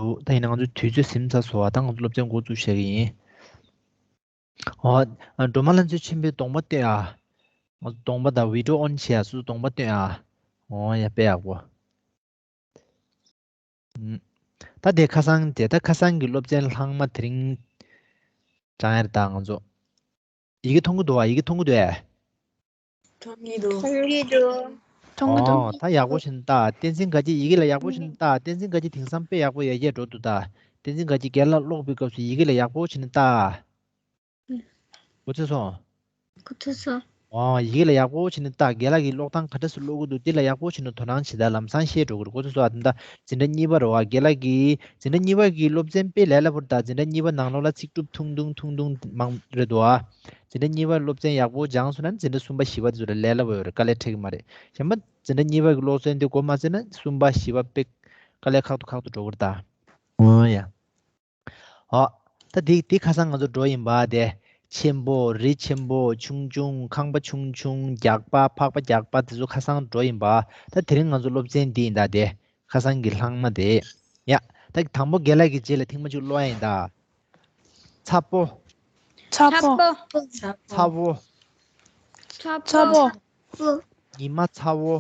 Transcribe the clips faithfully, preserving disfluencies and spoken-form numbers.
འདུག་ད་ཡིན་ན་ང་ཚོ་དུས་ཚོད་ཟིན་ཚར་སོང་བ། ད་ང་ཚོ་སློབ་ཚན་འགོ་བཙུགས་བྱ་གི་ཡིན། འོ། སྒྲོལ་མ་ལྷ་མཛེས་ཆེན་པོའི་གདོང་པ་སྟོན་ཨ། ང་ཚོ་གདོང་པ་དང་བི་ཌིའོ་ཨོན་བྱེད་ཨ། སོ་སོ་གདོང་པ་སྟོན་ཨ། འོ་ཡ། དཔེ་ཡག་པོ། ད་དེ་ཁ་སང་དེ་ད་ཁ་སང་གི་སློབ་ཚན་ལྷག་མ་དེ་རིང་སྦྱང་ཡར་ད་ང་ཚོ། ཡི་གེ་མཐོང་གི་འདུག་བ། ཡི་གེ་མཐོང་གི་འདུག་ཨེ། མཐོང་གི་འདུག་མཐོང་གི་འདུག་མཐོང་གི་འདུག་ཨོ། ད་ཡག་པོ་བྱས་ནས་ལྟ། བསྟན་འཛིན་དགའ་སྐྱིད་ཡི་གེ་ལ་ཡག་པོ་བྱས་ནས་ལྟ། བསྟན་འཛིན་དགའ་སྐྱིད་དེང་སང་དཔེ་ཡག་པོ་ཡར་རྒྱས་འགྲོ་འདུག་ད་བསྟན་འཛིན་དགའ་སྐྱིད་རྒན་ལགས་ཀློག་པའི་སྐབས་སུ་ཡི་གེ་ལ་ཡག་པོ་བྱས་ནས་ལྟ། གོ་ཚོད་སོང་། གོ་ཚོད་སོང་། ཨོ། ཡི་གེ་ལ་ཡག་པོ་བྱས་ནས་ལྟ། རྒན་ལགས་ཀྱིས་ཀློག་སྟངས་ག་འདྲ་སེ་ཀློག་གི་འདུག་དེ་ལ་ཡག་པོ་བྱས་ནས་དོ་སྣང་བྱེད་ད། ལམ་སང་ཤེས་འགྲོ་གི་རེད། གོ་ཚོད་སོང་ཨ། དེ་འདྲ་འཛིན་གྲྭ་གཉིས་པ་རེད་བ། རྒན་ལགས་ཀྱིས་འཛིན་གྲྭ་གཉིས་པ་གི་སློབ་ཚན་དཔེ་ལས་སླ་པོ་རེད་ད། འཛིན་གྲྭ་གཉིས་པ་ནང་ལོགས་ལ་ཚིག་གྲུབ་ཐུང་ཐུང་ཐུང་ཐུང་མང་རེད་འདུག་ཨ། འཛིན་གྲྭ་གཉིས་པ་སློབ་ཚན་ཡག་པོ་སྦྱངས་སོང་ན་འཛིན་གྲྭ་གསུམ་པ་བཞི་པ་དེ་ཚོ་ལ་ལས་སླ་པོ་ཡོད་རེད། དཀའ་ལས་འཕྲད་ཀྱི་མ་རེད། གཞན་པ་འཛིན་གྲྭ་གཉིས་པ་གི་སློབ་ཚན་དེ་འགོ་མ་བཙུགས་ན་གསུམ་པ་བཞི་པ་དཔེ་དཀའ་ལས་ཁག་ཏུ་ཁག་ཏུ་འགྲོ་གི་རེད་ད། འོ་ཡ། ཨོ། ད་འདི་འདི་ཁ་སང་ང་ཚོ་འགྲོ་ཡིན་པ་དེ། ཆེན་པོ། རི་ཆེན་པོ། ཆུང་ཆུང་། ཁང་པ་ཆུང་ཆུང་། རྒྱགས་པ། ཕག་པ་རྒྱགས་པ། དེ་ཚོ་ཁ་སང་འགྲོ་ཡིན་པ། ད་དེ་རིང་ང་ཚོ་སློབ་ཚན་འདི་ཡིན་ད་དེ། ཁ་སང་གི་ལྷག་མ་དེ། ཡ། ད་དང་པོ་རྒན་ལགས་ཀྱི་རྗེས་ལ་ཐེངས་མ་གཅིག་ཀློག་ཡ་ཡིན་ད། ཚ་པོ། ཚ་པོ། ཚ་པོ། ཚ་པོ། ཚ་པོ། ཉི་མ་ཚ་བོ།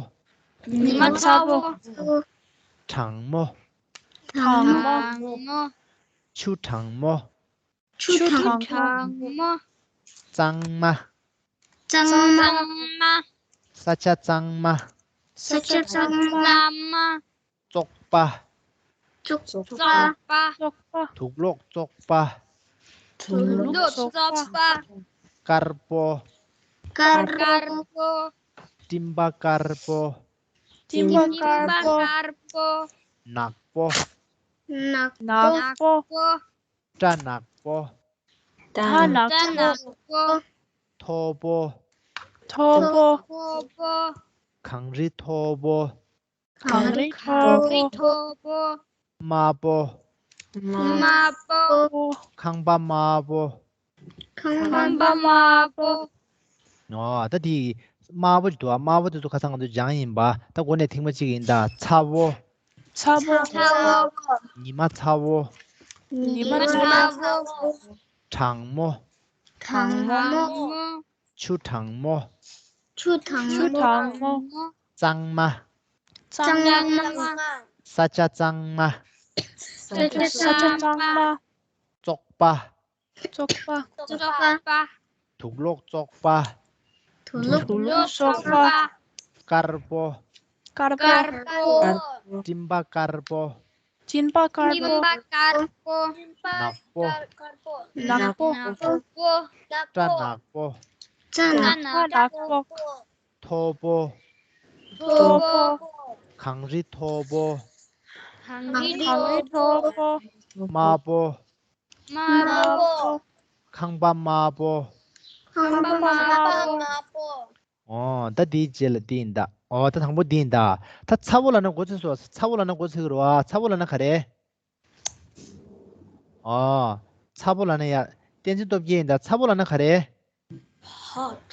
ཉི་མ་ཚ་བོ། གྲང་མོ། གྲང་མོ། ཆུ་གྲང་མོ། ཆུ་གྲང་མོ། གཙང་མ། གཙང་མ། ས་ཆ་གཙང་མ། ས་ཆ་གཙང་མ། བཙོག་པ། བཙོག་པ། དུག་ལོག་བཙོག་པ། དུག་ལོག་བཙོག་པ། དཀར་པོ། དཀར་པོ། སྤྲིན་པ་དཀར་པོ། སྤྲིན་པ་དཀར་པོ། ནག་པོ། ནག་པོ། སྐྲ་ནག་པོ། སྐྲ་ནག་པོ། མཐོ་པོ། མཐོ་པོ། གངས་རི་མཐོ་པོ། གངས་རི་མཐོ་པོ། དམར་པོ། དམར་པོ། ཁང་པ་དམར་པོ། ཁང་པ་དམར་པོ། ཨོ། ད་དེ་དམར་པོ་ཅིག་འདུག་ཨ། དམར་པོ་དེ་ཚོ་ཁ་སང་ང་ཚོ་སྦྱངས་ཡིན་པ། ད་འགོ་ནས་ཐེངས་མ་གཅིག་ཡིན་ད། ཚ་བོ། ཚ་བོ། ཚ་བོ། ཉི་མ་ཚ་བོ། ཉི་མ་ཚ་བོ། གྲང་མོ། གྲང་མོ། ཆུ་གྲང་མོ། ཆུ་གྲང་མོ། ཆུ་གྲང་མོ། གཙང་མ། གཙང་མ། ས་ཆ་གཙང་མ། ས་ཆ་གཙང་མ། བཙོག་པ། བཙོག་པ། བཙོག་པ། དུག་ལོག་བཙོག་པ། དུག་ལོག་བཙོག་པ། དཀར་པོ། དཀར་པོ། སྤྲིན་པ་དཀར་པོ། སྤྲིན་པ་དཀར་པོ། ནག་པོ། ནག་པོ། སྐྲ་ནག་པོ། སྐྲ་ནག་པོ། མཐོ་པོ། མཐོ་པོ། གངས་རི་མཐོ་པོ། གངས་རི་མཐོ་པོ། དམར་པོ། དམར་པོ། ཁང་པ་དམར་པོ། ཁང་པ་དམར་པོ། ཨོ། ད་དེའི་རྗེས་ལ་འདི་ཡིན་ད། ཨོ། ད་དང་པོ་འདི་ཡིན་ད། ད་ཚ་བོ་ལབ་ན་མགོ་ཚོས་སོང་། ཚ་བོ་ལབ་ན་མགོ་ཚོས་ཀྱི་རེད་བ། ཚ་བོ་ལབ་ན་ག་རེ། ཨོ། ཚ་བོ་ལབ་ན་ཡ། བསྟན་འཛིན་སྟོབས་རྒྱལ་ཡིན་ད། ཚ་བོ་ལབ་ན་ག་རེ། Hot.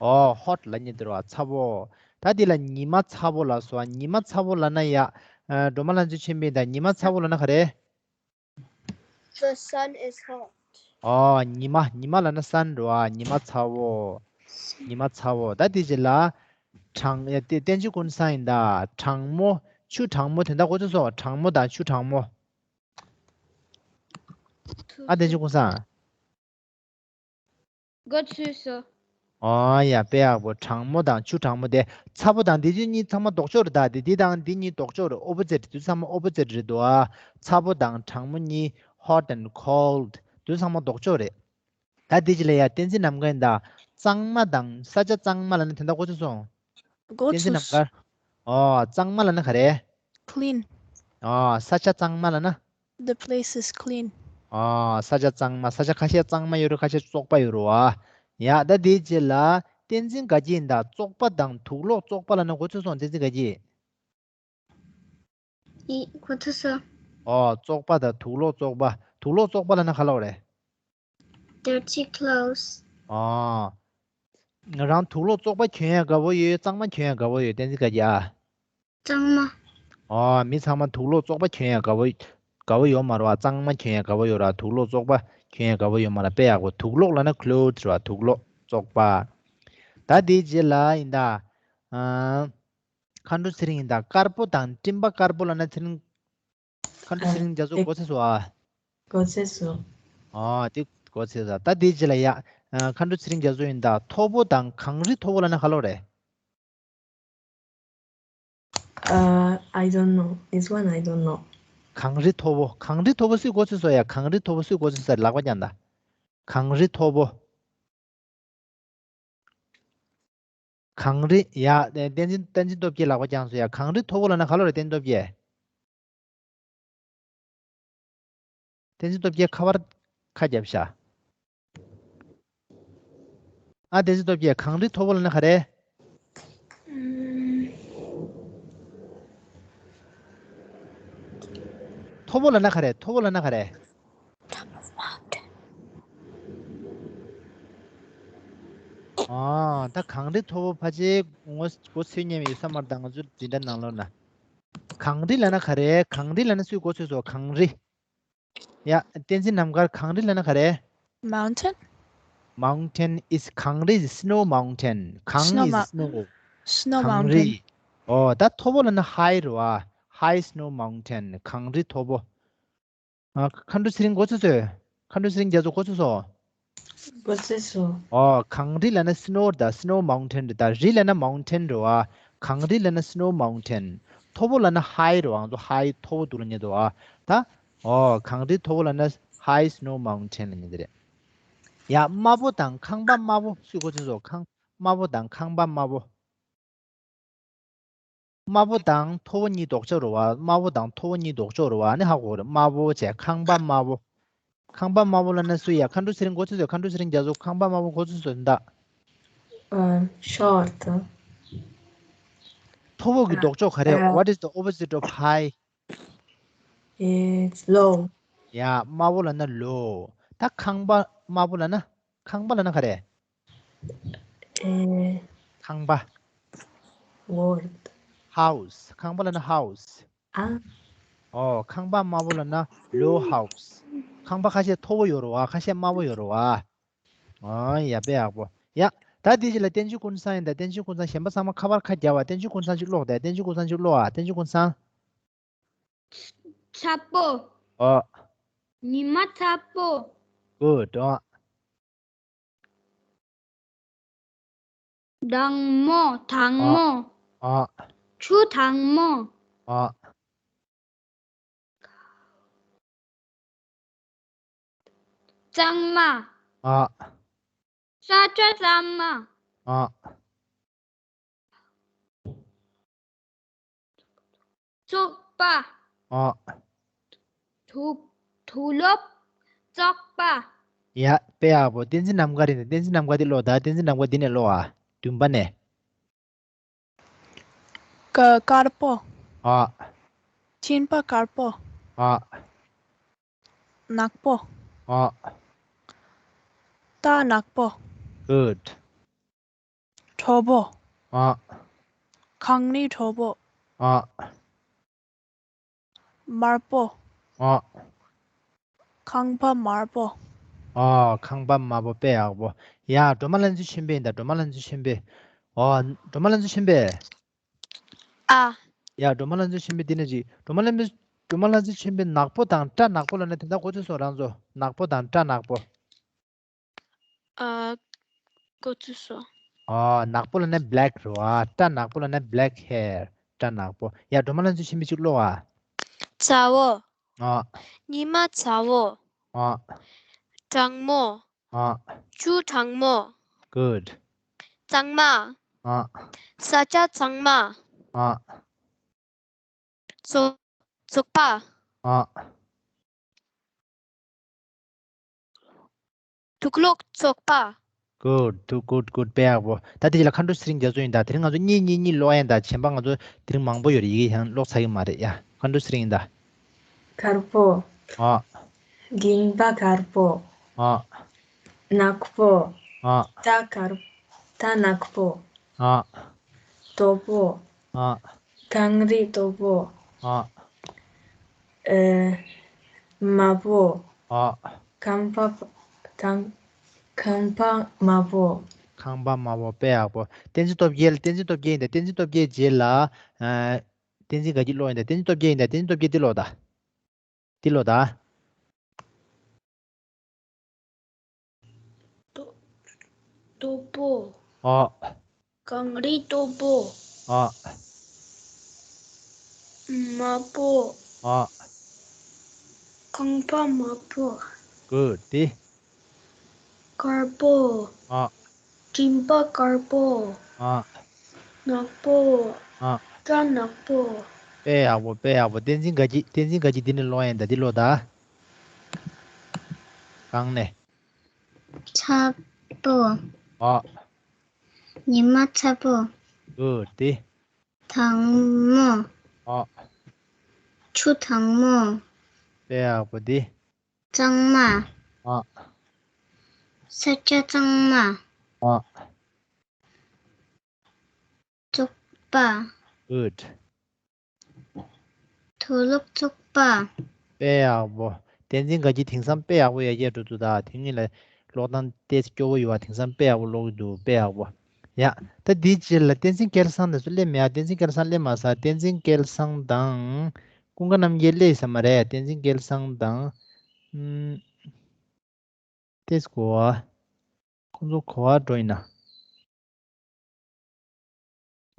ཨོ། hot ལབ་ནི་འདི་རེད་བ། ཚ་བོ། ད་འདི་ལ་ཉི་མ་ཚ་བོ་ལབ་སོང་། ཉི་མ་ཚ་བོ་ལབ་ན་ཡ། ཨ། སྒྲོལ་མ་ལྷ་མཛེས་ཆེན་པོ་ཡིན་ད། ཉི་མ་ཚ་བོ་ལབ་ན་ག་རེ། The sun is hot. ཨོ། ཉི་མ། ཉི་མ་ལབ་ན་sun རེད་བ། ཉི་མ་ཚ་བོ། ཉི་མ་ཚ་བོ། ད་དེ་རྗེས་ལ། གྲང་། ཡ། དེ་བསྟན་འཛིན་ཀུན་བཟང་ཡིན་ད། གྲང་མོ། ཆུ་གྲང་མོ། དེ་འདྲ་མགོ་ཚོས་སོང་། གྲང་མོ་དང་ཆུ་གྲང་མོ། ཨ། བསྟན་འཛིན་ཀུན་བཟང་། མགོ་ཚོས་སོང་། ཨོ་ཡ། དཔེ་ཡག་པོ། གྲང་མོ་དང་ཆུ་གྲང་མོ་དེ། ཚ་བོ་དང་འདི་ཚོ་གཉིས་ཚང་མ་ལྡོག་ཕྱོགས་རེད་ད། འདི་འདི་དང་འདི་གཉིས་ལྡོག་ཕྱོགས་རེད། opposite། དེ་ཚང་མ་opposite རེད་འདུག་ཨ། ཚ་བོ་དང་གྲང་མོ་གཉིས། hot and cold། དེ་ཚང་མ་ལྡོག་ཕྱོགས་རེད། ད་འདི་ཅི་ལ་ཡ། བསྟན་འཛིན་ནམ་མཁའ་ཡིན་ད། གཙང་མ་དང་ས་ཆ་གཙང་མ་ལབ་ན་དེ་འདྲ་མགོ་ཚོས་སོང་། མགོ་བསྟན་འཛིན་ཚོས། ནམ་མཁར། ཨོ། གཙང་མ་ལབ་ན་ག་རེ། Clean. ཨོ། ས་ཆ་གཙང་མ་ལབ་ན། The place is clean. ཨོ། ས་ཆ་གཙང་མ། ས་ཆ་ཁ་ཤས་གཙང་མ་ཡོད་རེད། ཁ་ཤས་བཙོག་པ་ཡོད་རེད་བ། ཡ། ད་དེའི་རྗེས་ལ་བསྟན་འཛིན་དགའ་སྐྱིད་ཡིན་ད། བཙོག་པ་དང་དུག་ལོག་བཙོག་པ་ལབ་ན་མགོ་ཚོས་སོང་། བསྟན་འཛིན་དགའ་སྐྱིད། ཨི། མགོ་ཚོས་སོང་། ཨོ། བཙོག་པ་དང་དུག་ལོག་བཙོག་པ། དུག་ལོག་བཙོག་པ་ལབ་ན་ག་ལབ་རེད། Dirty clothes. ཨོ། ང་རང་དུག་ལོག་བཙོག་པ་གྱོན་ཡ་དགའ་པོ་ཡོད། གཙང་མ་གྱོན་ཡ་དགའ་པོ་ཡོད། བསྟན་འཛིན་དགའ་སྐྱིད་ཨ། གཙང་མ། ཨོ། མི་ཚང་མ་དུག་ལོག་བཙོག་པ་གྱོན་ཡ་དགའ་པོ། དགའ་བོ་ཡོད་མ་རེད་བ། གཙང་མ་གྱོན་ཡ་དགའ་བོ་ཡོད་ར། དུག་ལོག་བཙོག་པ་གྱོན་ཡ་དགའ་བོ་ཡོད་མ་ར། དཔེ་ཡག་པོ། དུག་ལོག་ལབ་ན་clothes་ར་བ། དུག་ལོག་བཙོག་པ། ད་དེའི་རྗེས་ལ་ཡིན་ད། ཨ། མཁའ་འགྲོ་ཚེ་རིང་ཡིན་ད། དཀར་པོ་དང་སྤྲིན་པ་དཀར་པོ་ལབ་ན་ཚེ་རིང་། མཁའ་འགྲོ་ཚེ་རིང་རྒྱ་མཚོ་གོ་ཚོད་སོང་ཨ། གོ་ཚོད་སོང་། ཨོ་དེ་གོ་ཚོད་སོང་། ད་དེའི་རྗེས་ལ་ཡ། ཨ། མཁའ་འགྲོ་ཚེ་རིང་རྒྱ་མཚོ་ཡིན་ད། མཐོ་པོ་དང་གངས་རི་མཐོ་པོ་ལབ་ན་ག་ལབ་རེད། Uh, I don't know. This one I don't know. གངས་རི་མཐོ་པོ། གངས་རི་མཐོ་པོ་སུས་གོ་ཚོད་སོང་ཡ། གངས་རི་མཐོ་པོ་སུས་གོ་ཚོད་སོང་། ལག་པ་བརྐྱངས་དང་། གངས་རི་མཐོ་པོ། གངས་རི་ཡ། བསྟན་འཛིན། བསྟན་འཛིན་སྟོབས་རྒྱལ་ལག་པ་བརྐྱངས་སོང་ཡ། གངས་རི་མཐོ་པོ་ལབ་ན་ག་ལབ་རེད། བསྟན་འཛིན་སྟོབས་རྒྱལ། བསྟན་འཛིན་སྟོབས་རྒྱལ་ཁ་པར་ཁ་བརྒྱབ་ཤག་ཨ། བསྟན་འཛིན་སྟོབས་རྒྱལ། གངས་རི་མཐོ་པོ་ལབ་ན་ག་རེ། མཐོ་པོ་ལབ་ན་ག་རེ། མཐོ་པོ་ལབ་ན་ག་རེ། ཨ། ད་གངས་རི་མཐོ་པོ་ཕལ་ཆེར་ངོ་གོ་ཚོད་ཉན་ཡོད་ས་མ་རེད། ད་ང་ཚོ་འཛིན་གྲྭ་ནང་ལོགས་ན། གངས་རི་ལབ་ན་ག་རེ། གངས་རི་ལབ་ན་སུས་གོ་ཚོད་སོང་། གངས་རི། ཡ། བསྟན་འཛིན་རྣམ་དཀར། གངས་རི་ལབ་ན་ག་རེ། Mountain. Mountain is གངས་རི། Snow mountain. གངས་Snow is mou- snow. Snow གངས་རི། Mountain. ཨོ་ད་མཐོ་པོ་ལབ་ན་high་རེད་བ། High snow mountain. གངས་རི་མཐོ་པོ། ཨ། མཁའ་འགྲོ་ཚེ་རིང་གོ་ཚོད་སོང་། མཁའ་འགྲོ་ཚེ་རིང་རྒྱ་མཚོ་གོ་ཚོད་སོང་། གོ་ཚོད་སོང་། ཨོ་གངས་རི་ལབ་ན་snow་རེད་ད། Snow mountain་རེད་ད། རི་ལབ་ན་mountain་རེད་བ། གངས་རི་ལབ་ན་snow mountain། མཐོ་པོ་ལབ་ན་high་རེད་བ། ང་ཚོ་high་མཐོ་པོ་འདུག་ལབ་མཁན་འདུག་བ། ད། ཨོ་གངས་རི་མཐོ་པོ་ལབ་ན་high snow mountain་ལབ་མཁན་དེ་རེད། ཡ། དམར་པོ་དང་ཁང་པ་དམར་པོ་སུས་གོ་ཚོད་སོང་། ཁང་། དམར་པོ་དང་ཁང་པ་དམར་པོ། དམར་པོ་དང་མཐོ་པོ་གཉིས་ལྡོག་ཕྱོགས་རེད་བ། དམར་པོ་དང་མཐོ་པོ་གཉིས་ལྡོག་ཕྱོགས་རེད་བ། ཨ་ནི་ཧ་གོ་རེད། དམར་པོ་བྱས་ཁང་པ་དམར་པོ། ཁང་པ་དམར་པོ་ལབ་ན་སུ་ཡ། མཁའ་འགྲོ་ཚེ་རིང་གོ་ཚོད་སོང་། མཁའ་འགྲོ་ཚེ་རིང་རྒྱ་མཚོ་ཁང་པ་དམར་པོ་གོ་ཚོད་སོང་ད། Uh, short. མཐོ་པོ་གི་ལྡོག་ཕྱོགས་ག་རེ། uh, What is the opposite of high? It's low. ཡ། དམའ་པོ་ལབ་ན་low། ད་ཁང་པ་དམའ་པོ་ལབ་ན། ཁང་པ་ལབ་ན་ག་རེ། ཨེ། ཁང་པ། Word. House. ཁང་པ་ལབ་ན་house. ཨ། ཨོ། ཁང་པ་དམའ་པོ་ལབ་ན་low house. ཁང་པ་ཁ་ཤས་མཐོ་པོ་ཡོད་རེད་བ། ཁ་ཤས་དམའ་པོ་ཡོད་རེད་བ། ཨོ། ཡ། དཔེ་ཡག་པོ། ཡ། ད་དེ་རྗེས་ལ་བསྟན་ཆོས་ཀུན་བཟང་ཡིན་ད། བསྟན་ཆོས་ཀུན་བཟང་། གཞན་པ་ཚང་མ་ཁ་པར་ཁ་རྒྱབ་པ། བསྟན་ཆོས་ཀུན་བཟང་ཅིག་ཀློག་དེ། བསྟན་ཆོས་ཀུན་བཟང་ཅིག་ཀློག་ཨ། བསྟན་ཆོས་ཀུན་བཟང་། ཚ་པོ། ཨོ། ཉི་མ་ཚ་པོ། Good. ཨོ། དྭངས་མོ། དྭངས་མོ། ཨོ། ཆུ་དྭངས་མོ། ཨོ། གཙང་མ། ཨོ། ས་ཆ་གཙང་མ། ཨོ། བཙོག་པ། ཨོ། དུག་དུག་ལོག་བཙོག་པ། ཡ། དཔེ་ཡག་པོ། བསྟན་འཛིན་རྣམ་དཀར་ཡིན། བསྟན་འཛིན་རྣམ་དཀར་འདི་ཀློག་ད། བསྟན་འཛིན་རྣམ་དཀར་འདི་ནས་ཀློག་ཨ། བདུན་པ་ནས། ཀ་དཀར་པོ། ཨོ། སྤྱིན་པ་དཀར་པོ། ཨོ། ནག་པོ། ཨོ། རྟ་ནག་པོ། Good. གྲོགས་པོ། ཨོ། གངས་རི་གྲོགས་པོ། ཨོ། དམར་པོ། ཨོ། ཁང་པ་དམར་པོ། ཨོ། ཁང་པ་དམར་པོ། དཔེ་ཡག་པོ། ཡ། སྒྲོལ་མ་ལྷ་མཛེས་ཆོས་འཕེལ་ཡིན་ད། སྒྲོལ་མ་ལྷ་མཛེས་ཆོས་འཕེལ། ཨོ། སྒྲོལ་མ་ལྷ་མཛེས་ཆོས་འཕེལ། ཨ། ཡ། སྒྲོལ་མ་ལྷ་མཛེས་ཆོས་འཕེལ་འདི་ནས་ཅིག་སྒྲོལ་མ་ལྷ་མཛེས། སྒྲོལ་མ་ལྷ་མཛེས་ཆོས་འཕེལ་ནག་པོ་དང་སྐྲ་ནག་པོ་ལབ་ན་དེ་འདྲ་གོ་ཚོད་སོང་རང་ཚོ། ནག་པོ་དང་སྐྲ་ནག་པོ། ཨ། གོ་ཚོད་སོང་། ཨ། ནག་པོ་ལབ་ན་black རེད་བ། སྐྲ་ནག་པོ་ལབ་ན་black hair. སྐྲ་ནག་པོ། ཡ། སྒྲོལ་མ་ལྷ་མཛེས་ཆོས་འཕེལ་ཅིག་ཀློག་ཨ། ཚ་བོ། ཨ། ཉི་མ་ཚ་བོ། ཨ། གྲང་མོ། ཨ། ཆུ་གྲང་མོ། Good. གཙང་མ། ཨ། ས་ཆ་གཙང་མ། ཨ། བཙོག་བཙོག་པ། ཨ། དུག་ལོག་བཙོག་པ། Good. Good, good, good. དཔེ་ཡག་པོ། ད་དེ་རྗེས་ལ་མཁའ་འགྲོ་ཚེ་རིང་རྒྱ་མཚོ་ཡིན་ད། དེ་རིང་ང་ཚོ་གཉིས་གཉིས་གཉིས་ཀློག་ཡིན་ད། གཞན་པ་ང་ཚོ་དེ་རིང་མང་པོ་ཡོད་རེད། ཡི་གེ་ཡང་ཀློག་ཚར་གི་མ་རེད་ཡ། མཁའ་འགྲོ་ཚེ་རིང་ཡིན་ད། དཀར་པོ། ཨ། རྒྱན་པ་དཀར་པོ། ཨ། ནག་པོ། ཨ། རྟ་དཀར། རྟ་ནག་པོ། ཨ། དོག་པོ། ཨ། གངས་རི་དོག་པོ། ཨ། ཨེ། དམར་པོ། ཨ། ཁང་པ་དང་། ཁང་པ་དམར་པོ། ཁང་པ་དམར་པོ། དཔེ་ཡག་པོ། བསྟན་འཛིན་སྟོབས་རྒྱལ། བསྟན་འཛིན་སྟོབས་རྒྱལ་ཡིན་ད། བསྟན་འཛིན་སྟོབས་རྒྱལ་རྗེས་ལ། ཨ། བསྟན་འཛིན་དགའ་སྐྱིད་ཀློག་ཡིན་ད། བསྟན་འཛིན་སྟོབས་རྒྱལ་ཡིན་ད། བསྟན་འཛིན་སྟོབས་རྒྱལ་འདི་ཀློག་ད། འདི་ཀློག་ད། སྟོ། སྟོབས་པོ། ཨ། གངས་རི་སྟོབས་པོ། ཨ། དམར་པོ། ཨ། ཁང་པ་དམར་པོ། གུཌ། དེ། དཀར་པོ། ཨ། མགྲིན་པ་དཀར་པོ། ཨ། ནག་པོ། ཨ། སྐྲ་ནག་པོ། དཔེ་ཡག་པོ། དཔེ་ཡག་པོ། བསྟན་འཛིན་དགའ་སྐྱིད། བསྟན་འཛིན་དགའ་སྐྱིད་འདི་ནས་ཀློག་ཡིན་ད། འདི་ཀློག་ད། གང་ནས། ཚ་པོ། ཨ། ཉི་མ་ཚ་པོ། གུཌ། དེ། དྭངས་མོ། ཨ། ཆུ་དྭངས་མོ། དཔེ་ཡག་པོ། དེ། གཙང་མ། ཨ། ས་ཆ་གཙང་མ། ཨ། བཙོག་པ། གུཌ། དུག་ལོག་བཙོག་པ། དཔེ་ཡག་པོ། བསྟན་འཛིན་དགའ་སྐྱིད་དེང་སང་དཔེ་ཡག་པོ་ཡར་རྒྱས་འགྲོ་འདུག་ད། དེ་ཉིད་ལ་ཀློག་སྟངས་ཏོག་ཙམ་སྐྱོ་བོ་ཡོད་པ། དེང་སང་དཔེ་ཡག་པོ་ཀློག་གི་འདུག། དཔེ་ཡག་པོ། ཡ། ད་འདིའི་རྗེས་ལ་བསྟན་འཛིན་སྐལ་བཟང་དེ་ཚོ་སླེབས་མེད་ཨ། བསྟན་འཛིན་སྐལ་བཟང་སླེབས་མ་སོང་། བསྟན་འཛིན་སྐལ་བཟང་དང་། ཀུན་དགའ་རྣམ་རྒྱལ་སླེབས་ས་མ་རེད། བསྟན་འཛིན་སྐལ་བཟང་དང་། ཨུམ། ཏོག་ཙམ་གོ་བ། ཁོང་ཚོ་གོ་བ་འགྲོ་ཡིན་ན།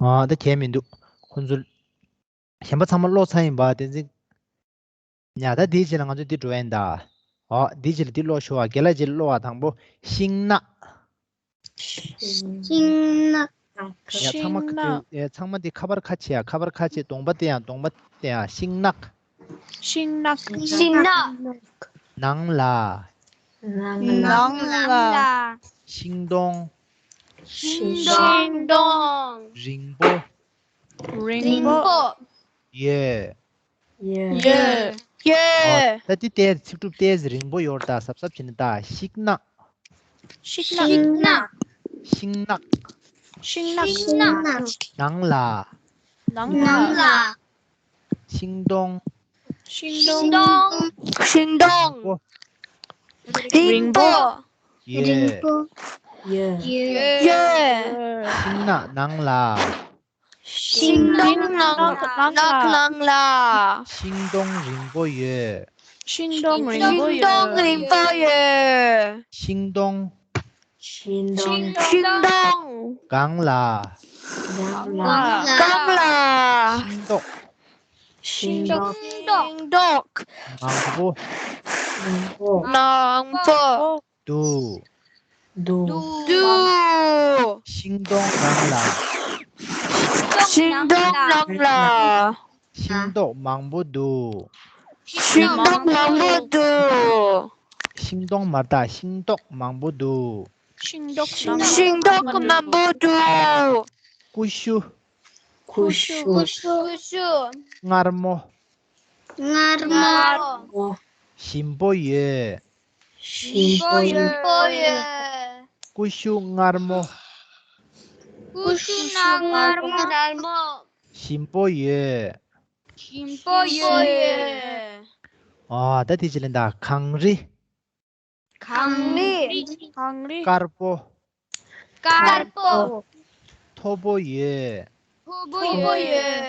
ཨ། ད་གལ་མི་འདུག། ཁོང་ཚོ་གཞན་པ་ཚང་མ་ཀློག་ཚར་ཡིན་པ། བསྟན་འཛིན། ཡ། ད་འདིའི་རྗེས་ལ་ང་ཚོ་འདི་འགྲོ་ཡིན་ད། ཨོ། འདིའི་རྗེས་ལ་འདི་ཀློག་ཤོག་ཨ། རྒན་ལགས་རྗེས་ལ་ཀློག་ཨ། དང་པོ། ཤིང་ནགས། ཤིང་ནགས། ཡ། ཚང་མ། ཤིང་ནགས། ཨེ། ཚང་མ་འདི་ཁ་པར་ཁ་ཕྱེ་ཡ། ཁ་པར་ཁ་ཕྱེ། གདོང་པ་བསྟན་ཡ། གདོང་པ་བསྟན་ཡ། ཤིང་ནགས། ཤིང་ནགས། ཤིང་ནགས། ནང་ལ། ནང་ལ། ཤིང་སྡོང་། ཤིང་སྡོང་། རིང་པོ། རིང་པོ། ཡོད། ཡོད། ཡོད། ཨོ། ད་འདི་ཏོག་ཙམ་ཚིག་གྲུབ་ཏོག་ཙམ་རིང་པོ་ཡོད་ད། གཟབ་གཟབ་བྱས་ནས་ད། ཤིང་ནགས། ཤིང་ནགས། ཤིང་ནགས། ཤིང་ནགས། ནང་ལ། ནང་ལ། ཤིང་སྡོང་། ཤིང་སྡོང་། ཤིང་སྡོང་། རིང་པོ། ཡོད། ཡོད། ཡོད། ཤིང་ནགས་ནང་ལ། ཤིང་སྡོང་ནགས་ནགས་ནང་ལ། ཤིང་སྡོང་རིང་པོ་ཡོད། ཤིང་སྡོང་རིང་པོ་ཡོད། ཤིང་སྡོང་། ཤིང་སྡོང་། སྒང་ལ། སྒང་ལ། ཤིང་ཏོག་ཤིང་ཏོག་ཤིང་ཏོག་མང་པོ། མང་པོ། འདུག། འདུག། ཤིང་སྡོང་ནང་ལ། ཤིང་སྡོང་ནང་ལ། ཤིང་ཏོག་མང་པོ་འདུག། ཤིང་ཏོག་མང་པོ་འདུག། ཤིང་སྡོང་མ་རེད་ད། ཤིང་ཏོག་མང་པོ་འདུག། ཤིང་ཏོག་མང་པོ་འདུག། ཀུ་ཤུ། ཀུ་ཤུ། ཀུ་ཤུ། མངར་མོ། མངར་མོ། ཞིམ་པོ་ཡོད། ཞིམ་པོ་ཡོད། ཀུ་ཤུ་མངར་མོ། ཀུ་ཤུ་མངར་མོ། ཞིམ་པོ་ཡོད། ཞིམ་པོ་ཡོད། ཨ། ད་དེ་ཅི་ལེན་ད། གངས་རི། གངས་རི། གངས་རི། དཀར་པོ། དཀར་པོ། མཐོ་པོ་ཡོད། མཐོ་པོ་ཡོད།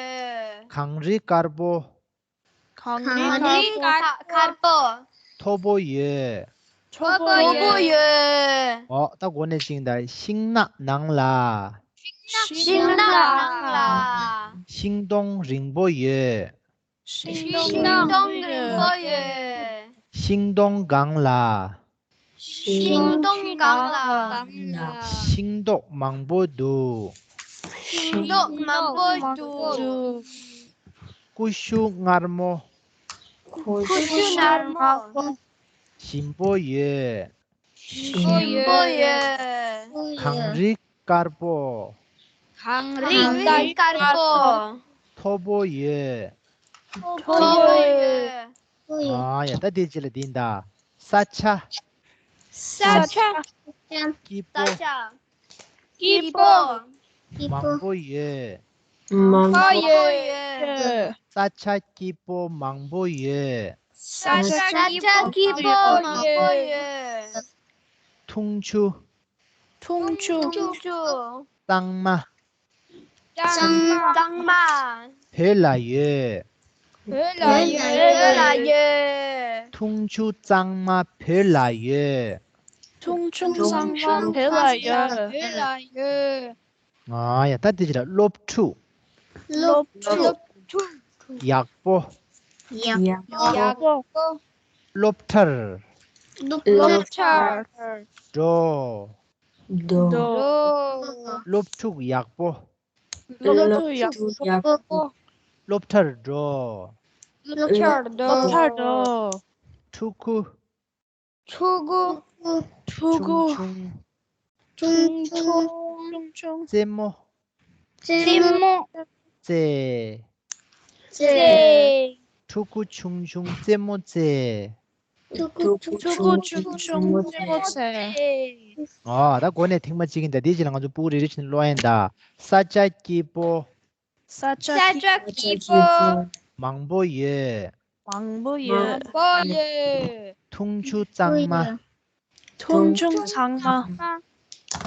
གངས་རི་དཀར་པོ། གངས་རི་དཀར་པོ། དཀར་པོ། མཐོ་པོ་ཡོད། མཐོ་པོ་ཡོད། ཨོ། ད་འགོ་ནས་ཅིག་ད། ཤིང་ནགས་ནང་ལ། ཤིང་ནགས་ནང་ལ། ཤིང་སྡོང་རིང་པོ་ཡོད། ཤིང་སྡོང་རིང་པོ་ཡོད། ཤིང་སྡོང་སྒང་ལ། ཤིང་སྡོང་སྒང་ལ། ཤིང་ཏོག་མང་པོ་འདུག། ཤིང་ཏོག་མང་པོ་འདུག། ཀུ་ཤུ་མངར་མོ། ཀུ་ཤུ་མངར་མོ། ཞིམ་པོ་ཡོད། ཞིམ་པོ་ཡོད། གངས་རི་དཀར་པོ། གངས་རི་དཀར་པོ། མཐོ་པོ་ཡོད། མཐོ་པོ་ཡོད། ཨ་ཡ། ད་དེ་ཅི་ལ་དེ་ཡིན་ད། ས་ཆ། ས་ཆ། སྐྱིད་པོ། ས་ཆ། སྐྱིད་པོ། མང་པོ་ཡོད། མང་པོ་ཡོད། ས་ཆ་སྐྱིད་པོ་མང་པོ་ཡོད། ས་ཆ་སྐྱིད་པོ་མང་པོ་ཡོད། འཐུང་ཆུ། འཐུང་ཆུ། གཙང་མ། གཙང་མ། བོད་ལ་ཡོད། བོད་ལ་ཡོད། འཐུང་ཆུ་གཙང་མ་བོད་ལ་ཡོད། འཐུང་ཆུ་གཙང་མ་བོད་ལ་ཡོད། ཨ་ཡ། ད་དེ་ཅི་ལ། སློབ་ཕྲུག་སློབ་ཕྲུག་ཡག་པོ། ཡག་པོ། སློབ་གྲྭར། སློབ་གྲྭར། འགྲོ། འགྲོ། སློབ་ཕྲུག་ཡག་པོ། སློབ་ཕྲུག་ཡག་པོ། སློབ་གྲྭར་འགྲོ། སློབ་གྲྭར་འགྲོ། ཕྲུ་གུ། ཕྲུ་གུ། ཕྲུ་གུ། ཆུང་ཆུང་། ཆུང་ཆུང་། རྩེད་མོ། རྩེད་མོ། རྩེ། རྩེ། ཕྲུ་གུ་ཆུང་ཆུང་རྩེད་མོ་རྩེ། ཕྲུ་གུ་ཆུང་ཆུང་རྩེད་མོ་རྩེ། ཨ། ད་འགོ་ནས་ཐེངས་མ་གཅིག་ཡིན་ད། དེའི་རྗེས་ལ་ང་ཚོ་སྤུ་གུ་རེ་རེ་བཞིན་ཀློག་ཡིན་ད། ས་ཆ་སྐྱིད་པོ། ས་ཆ་སྐྱིད་པོ། མང་པོ་ཡོད། མང་པོ་ཡོད། མང་པོ་ཡོད། འཐུང་ཆུ་གཙང་མ། འཐུང་ཆུ་གཙང་མ།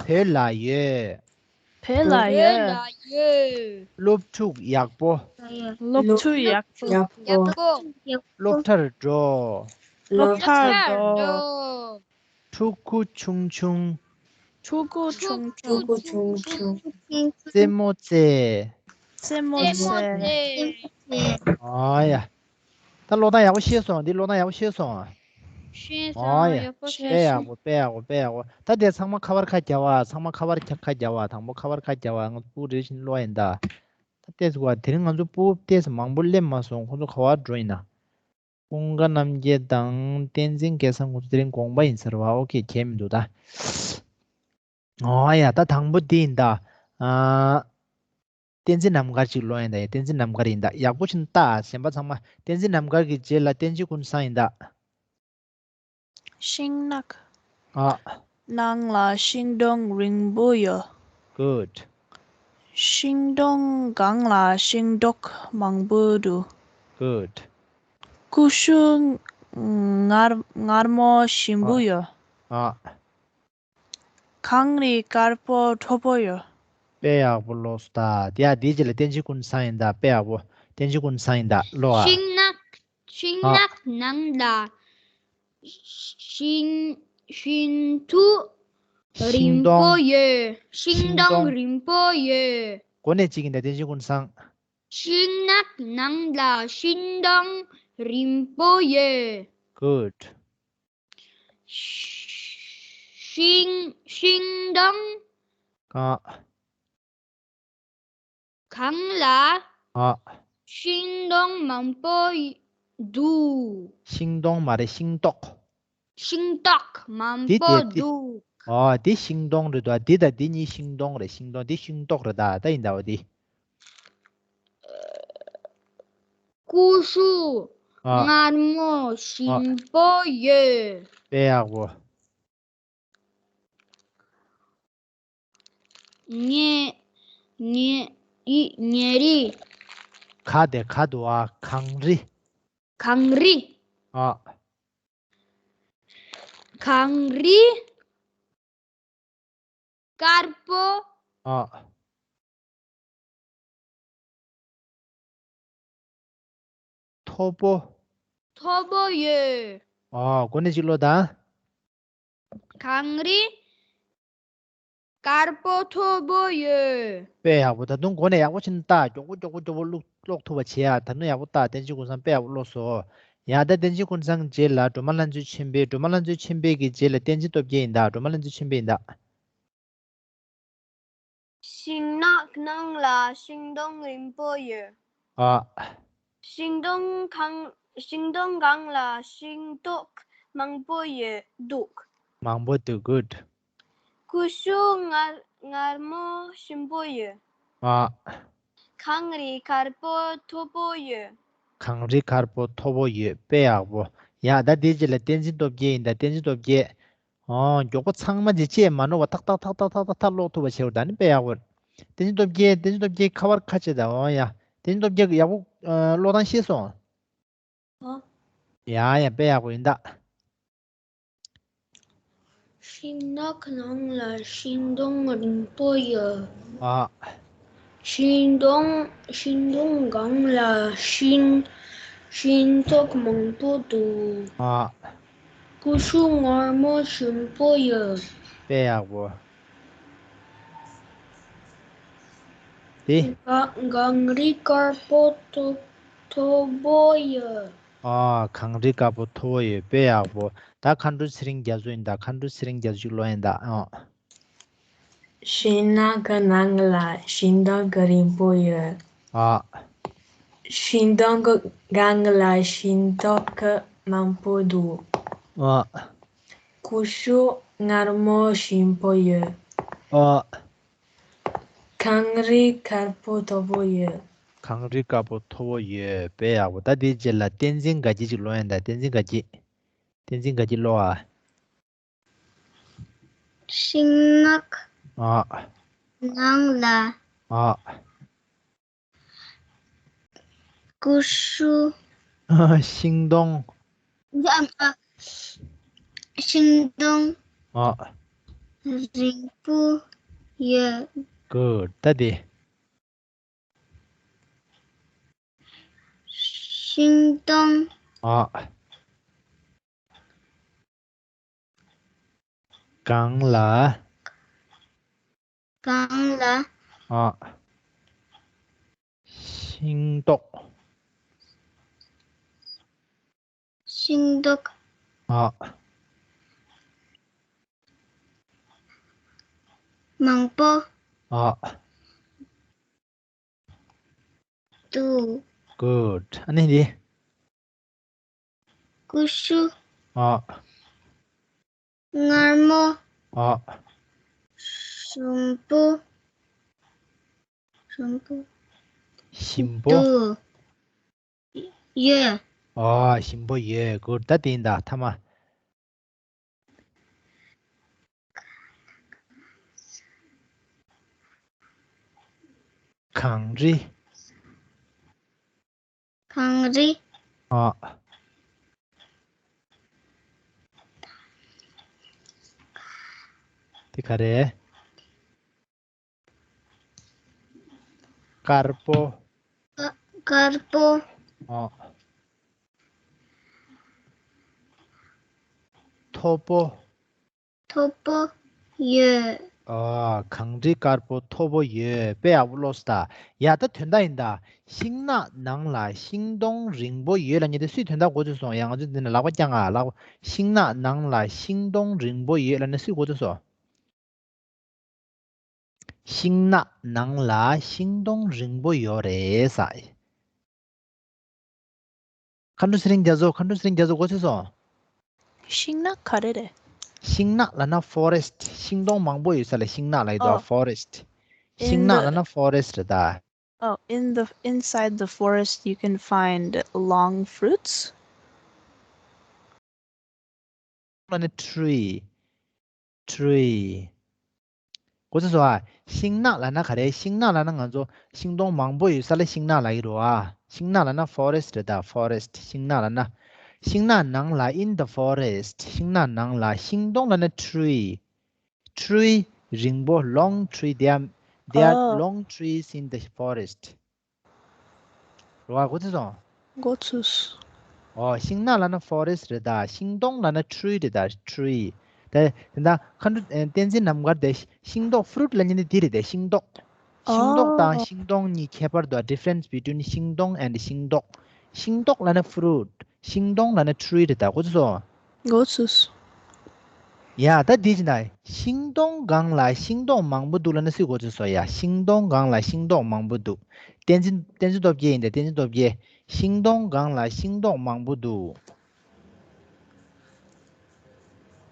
བོད་ལ་ཡོད། བོད་ལ་ཡོད། སློབ་ཕྲུག་ཡག་པོ། སློབ་ཕྲུག་ཡག་པོ། སློབ་གྲྭར་འགྲོ། སློབ་གྲྭར་འགྲོ། ཕྲུ་གུ་ཆུང་ཆུང་། ཕྲུ་གུ་ཆུང་ཆུང་། རྩེད་མོ་རྩེ། རྩེད་མོ་རྩེ། ཨ་ཡ། ད་ཀློག་སྟངས་ཡག་པོ་ཤེས་སོང་། འདི་ཀློག་སྟངས་ཡག་པོ་ཤེས་སོང་། ཤེས་སོང་། ཨ་ཡ། ཡག་པོ་ཤེས་དཔེ་ཡག་སོང་། པོ། དཔེ་ཡག་པོ། དཔེ་ཡག་པོ། ད་དེ་ཚང་མ་ཁ་པར་ཁ་རྒྱག་པ། ཚང་མ་ཁ་པར་ཁ་རྒྱག་པ། དང་པོ་ཁ་པར་ཁ་རྒྱག་པ། ང་ཚོ་སྤུ་གུ་རེ་བཞིན་ཀློག་ཡིན་ད། ད་ལྟས་སུ་བ། དེ་རིང་ང་ཚོ་སྤུ་གུ་ལྟས་སུ་མང་པོ་སླེབས་མ་སོང་། ཁོང་ཚོ་ག་པར་འགྲོ་ཡིན་ན། ཀུན་དགའ་རྣམ་རྒྱལ་དང་བསྟན་འཛིན་སྐལ་བཟང་ཁོང་ཚོ་དེ་རིང་དགོངས་པ་ཡིན་ཟེར་བ། ཨོ་ཁེ། གལ་མི་འདུག་ད། ཨོ་ཡ། ད་དང་པོ་འདི་ཡིན་ད། ཨ། བསྟན་འཛིན་རྣམ་དཀར་ཅིག་ཀློག་ཡིན་ད། ཡ། བསྟན་འཛིན་རྣམ་དཀར་ཡིན་ད། ཡག་པོ་ཞིག་ལྟ། གཞན་པ་ཚང་མ། བསྟན་འཛིན་རྣམ་དཀར་གྱི་རྗེས་ལ་བསྟན་འཛིན་ཀུན་བཟང་ཡིན་ད། ཤིང་ནགས། ཨ། ནང་ལ་ཤིང་སྡོང་རིང་པོ་ཡོད། Good. ཤིང་སྡོང་སྒང་ལ་ཤིང་ཏོག་མང་པོ་འདུག། Good. ཀུ་ཤུ་མངར་མངར་མོ་ཞིམ་པོ་ཨ་ཡོད། ཨ། གངས་རི་དཀར་པོ་མཐོ་པོ་ཡོད། དཔེ་ཡག་པོ་ཀློག་སོང་ད། ཡ། དེའི་རྗེས་ལ་བསྟན་འཛིན་ཀུན་བཟང་ཡིན་ད། དཔེ་ཡག་པོ། བསྟན་འཛིན་ཀུན་བཟང་ཡིན་ད། ཀློག་ཨ། ཤིང་ནགས། ཤིང་ཨ་ནགས་ནང་ལ་ཤིང་ཤིང་འཐུ་རིང་པོ་ཡོད། ཤིང་སྡོང་ཤིང་སྡོང་རིང་པོ་ཡོད། འགོ་ནས་གཅིག་ཡིན་ད། བསྟན་འཛིན་ཀུན་བཟང་། ཤིང་ནགས་ནང་ལ་ཤིང་སྡོང་རིང་པོ་ཡོད། Good. ཤིང་ཤིང་སྡོང་ཨ། གང་ལ་ཨ། ཤིང་སྡོང་མང་པོ་འདུག། ཤིང་སྡོང་མ་རེད། ཤིང་ཏོག། ཤིང་ཏོག་མང་འདི་པོ་དེ་དེ། འདུག། ཨ། འདི་ཤིང་སྡོང་རེད་དོ། འདི་དང་འདི་གཉིས་ཤིང་སྡོང་རེད། ཤིང་སྡོང་། འདི་ཤིང་ཏོག་རེད་ད། ད་ཡིན་ད། འོ་འདི། ཀུ་ཤུ་ཨ། མངར་མོ་ཨ། ཞིམ་པོ་ཡོད། དཔེ་ཡག་པོ། ཉེ་ཉེ་ཉེ་ཉེ་རི། ག་དེ་ག་འདུག་ཨ། གངས་རི། གངས་རི། ཨ། གངས་རི་དཀར་པོ། ཨ། མཐོ་པོ། མཐོ་པོ་ཡོད། ཨ། འགོ་ནས་གཅིག་ཀློག་དང་། གངས་རི་དཀར་པོ་མཐོ་པོ་ཡོད། དཔེ་ཡག་པོ། ད་དུང་འགོ་ནས་ཡག་པོ་ཕྱིན་ལྟ། མགྱོགས་པོ་མགྱོགས་པོ་མགྱོགས་པོ་ཀློག་ཀློག་ཐུབ་པ་བྱེད་ཡ། ད་དུང་ཡག་པོ་ལྟ། བསྟན་འཛིན་ཀུན་བཟང་དཔེ་ཡག་པོ་ཀློག་སོང་། ཡ། ད་བསྟན་འཛིན་ཀུན་བཟང་རྗེས་ལ་སྒྲོལ་མ་ལྷ་མཛོད་ཆེན་པོའི། སྒྲོལ་མ་ལྷ་མཛོད་ཆེན་པོའི་གི་རྗེས་ལ་བསྟན་འཛིན་སྟོབས་རྒྱལ་ཡིན་ད། སྒྲོལ་མ་ལྷ་མཛོད་ཆེན་པོ་ཡིན་ད། ཤིང་ནགས་ནང་ལ་ཤིང་སྡོང་རིང་པོ་ཡོད། ཨ། ཤིང་སྡོང་གང་ཤིང་སྡོང་སྒང་ལ་ཤིང་ཏོག་མང་པོ་ཡོད་འདུག། མང་པོ་འདུག། Good. ཀུ་ཤུ་མངར་མངར་མོ་ཞིམ་པོ་ཡོད། ཨ། གངས་རི་དཀར་པོ་མཐོ་པོ་ཡོད། གངས་རི་དཀར་པོ་མཐོ་པོ་ཡོད། དཔེ་ཡག་པོ། ཡ། ད་དེའི་རྗེས་ལ་བསྟན་འཛིན་སྟོབས་རྒྱལ་ཡིན་ད། བསྟན་འཛིན་སྟོབས་རྒྱལ། ཨོ། མགྱོགས་པོ་ཚང་མ་དེ་བཅད་མ་ནོར་བ་ཏག་ཏག་ཏག་ཏག་ཏག་ཏག་ཏག་ཀློག་ཐུབ་པ་བྱེད་དགོས། ད་ནི་དཔེ་ཡག་པོ། བསྟན་འཛིན་སྟོབས་རྒྱལ། བསྟན་འཛིན་སྟོབས་རྒྱལ་ཁ་པར་ཁ་ཕྱེ་ད། ཨོ་ཡ། བསྟན་འཛིན་སྟོབས་རྒྱལ་ཡག་པོ་ཨ། ཀློག་སྟངས་ཤེས་སོང་། ཨོ། ཡ་ཡ་དཔེ་ཡག་པོ་ཡིན་ད། ཤིང་ནགས་ནང་ལ་ཤིང་སྡོང་རིང་པོ་ཡོད། ཨ། ཤིང་སྡོང་ཤིང་སྡོང་སྒང་ལ་ཤིང་ཤིང་ཏོག་མང་པོ་འདུག། ཨ། ཀུ་ཤུ་མངར་མོ་ཞིམ་པོ་ཡོད། དཔེ་ཡག་པོ། དེ། གངས་རི་དཀར་པོ་མཐོ་མཐོ་པོ་ཡོད། ཨ། གངས་རི་དཀར་པོ་མཐོ་པོ་ཡོད། དཔེ་ཡག་པོ། ད་མཁའ་འགྲོ་ཚེ་རིང་རྒྱ་མཚོ་ཡིན་ད། མཁའ་འགྲོ་ཚེ་རིང་རྒྱ་མཚོ་ཞིག་ཀློག་ཡིན་ད། ཨ། ཤིང་ནགས་ཀྱི་ནང་ལ་ཤིང་སྡོང་གི་རིང་པོ་ཡོད། ཨ། ཤིང་སྡོང་གི་སྒང་ལ་ཤིང་ཏོག་གི་མང་པོ་འདུག། ཨ། ཀུ་ཤུ་མངར་མོ་ཞིམ་པོ་ཡོད། ཨ། གངས་རི་དཀར་པོ་མཐོ་པོ་ཡོད། གངས་རི་དཀར་པོ་མཐོ་པོ་ཡོད། དཔེ་ཡག་པོ། ད་དེའི་རྗེས་ལ་བསྟན་འཛིན་དགའ་སྐྱིད་ཅིག་ཀློག་ཡིན་ད། བསྟན་འཛིན་དགའ་སྐྱིད། བསྟན་འཛིན་དགའ་སྐྱིད་ཀློག་ཨ། ཤིང་ནགས་ཨ། ནང་ལ་ཨ། ཀུ་ཤུ། ཤིང་སྡོང་། ཨ། ཤིང་སྡོང་ཨ། རིང་པོ་ཡོད། Good. ད་དེ། ཤིང་སྡོང་ཨ། སྒང་ལ། སྒང་ལ། ཨ། ཤིང་ཏོག་ཤིང་ཏོག་ཨ། མང་པོ་ཨ། འདུག། Good. ཨ་ནི་འདི། ཀུ་ཤུ། ཨ། མངར་མོ། ཨ། ཞིམ་པོ། ཞིམ་པོ། ཞིམ་པོ། འདུག། ཡོད། ཨ། ཞིམ་པོ་ཡོད། Good. ད་དེ་ཡིན་ད་ཐ་མ། གངས་རི། གངས་རི། ཨ། དེ་ག་རེ། དཀར་པོ། དཀར་པོ། ཨ། མཐོ་པོ། མཐོ་པོ་ཡོད། ཨ། གངས་རི་དཀར་པོ་མཐོ་པོ་ཡོད། དཔེ་ཡག་པོ་ཀློག་སོང་ད། ཡ་ད་དོན་དག་ཡིན་ད། ཤིང་ནགས་ནང་ལ་ཤིང་སྡོང་རིང་པོ་ཡོད་ལབ་མཁན་དེ་སུས་དོན་དག་མགོ་ཚོས་སོང་། ཡ་ང་ཚོ་འདི་ནས་ལག་པ་བརྐྱངས་ཨ། ལག་པ། ཤིང་ནགས་ནང་ལ་ཤིང་སྡོང་རིང་པོ་ཡོད་ལབ་ནས་སུས་མགོ་ཚོས་སོང་། ཤིང་ནགས་ནང་ལ་ཤིང་སྡོང་རིང་པོ་ཡོད་རེད་ས། མཁའ་འགྲོ་ཚེ་རིང་རྒྱ་མཚོ། མཁའ་འགྲོ་ཚེ་རིང་རྒྱ་མཚོ་མགོ་ཚོས་སོང་། ཤིང་ནགས་ག་རེ་རེད། ཤིང་ནགས་ལབ་ན་forest། ཤིང་སྡོང་མང་པོ་ཡོད་ས་ལ་ཤིང་ནགས་ལབ་ཀྱི་འདུག་ཨ། ཨོ། Forest། ཤིང་ནགས་ལབ་ན་forest རེད་ད། Oh, in the inside the forest you can find long fruits. ལབ་ན་tree། Tree། མགོ་ཚོས་སོང་ཨ། ཤིང་ནགས་ལབ་ན་ག་རེ། ཤིང་ནགས་ལབ་ན་ང་ཚོ་ཤིང་སྡོང་མང་པོ་ཡོད་ས་ལ་ཤིང་ནགས་ལབ་ཀྱི་རེད་ཨ། ཤིང་ནགས་ལབ་ན་forest རེད་ད། Forest། ཤིང་ནགས་ལབ་ན། ཤིང་ནགས་ནང་ལ། In the forest། ཤིང་ནགས་ནང་ལ། ཤིང་སྡོང་ལབ་ན་tree། Tree རིང་པོ། Long tree. There are, there are Oh. long trees in the forest. རེད་པ། མགོ་ཚོས་སོང་། མགོ་ཚོས། ཨོ། ཤིང་ནགས་ལབ་ན་forest རེད་ད། ཤིང་སྡོང་ལབ་ན་tree རེད་ད། Tree། དེ་དེ་འདྲ་མཁའ་འགྲོ་ཨེ་བསྟན་འཛིན་རྣམ་དཀར་དེ་ཤིང་ཏོག་fruit ལབ་མཁན་དེ་འདི་རེད་དེ། ཤིང་ཏོག་ཤིང་ཏོག་དང་ཨོ། ཤིང་སྡོང་གཉིས་ཁྱད་པར་འདུག། Difference between ཤིང་སྡོང་and ཤིང་ཏོག་ཤིང་ཏོག་ལབ་ན་fruit། ཤིང་སྡོང་ལབ་ན་tree རེད་ད། མགོ་ཚོས་སོང་། མགོ་ཚོས། ཡ་ད་འདི་ཅི་ན། ཤིང་སྡོང་སྒང་ལ་ཤིང་ཏོག་མང་པོ་འདུག་ལབ་ན་སུས་མགོ་ཚོས་སོང་། ཡ། ཤིང་སྡོང་སྒང་ལ་ཤིང་ཏོག་མང་པོ་འདུག། བསྟན་འཛིན། བསྟན་འཛིན་སྟོབས་རྒྱལ་ཡིན་ད། བསྟན་འཛིན་སྟོབས་རྒྱལ། ཤིང་སྡོང་སྒང་ལ་ཤིང་ཏོག་མང་པོ་འདུག།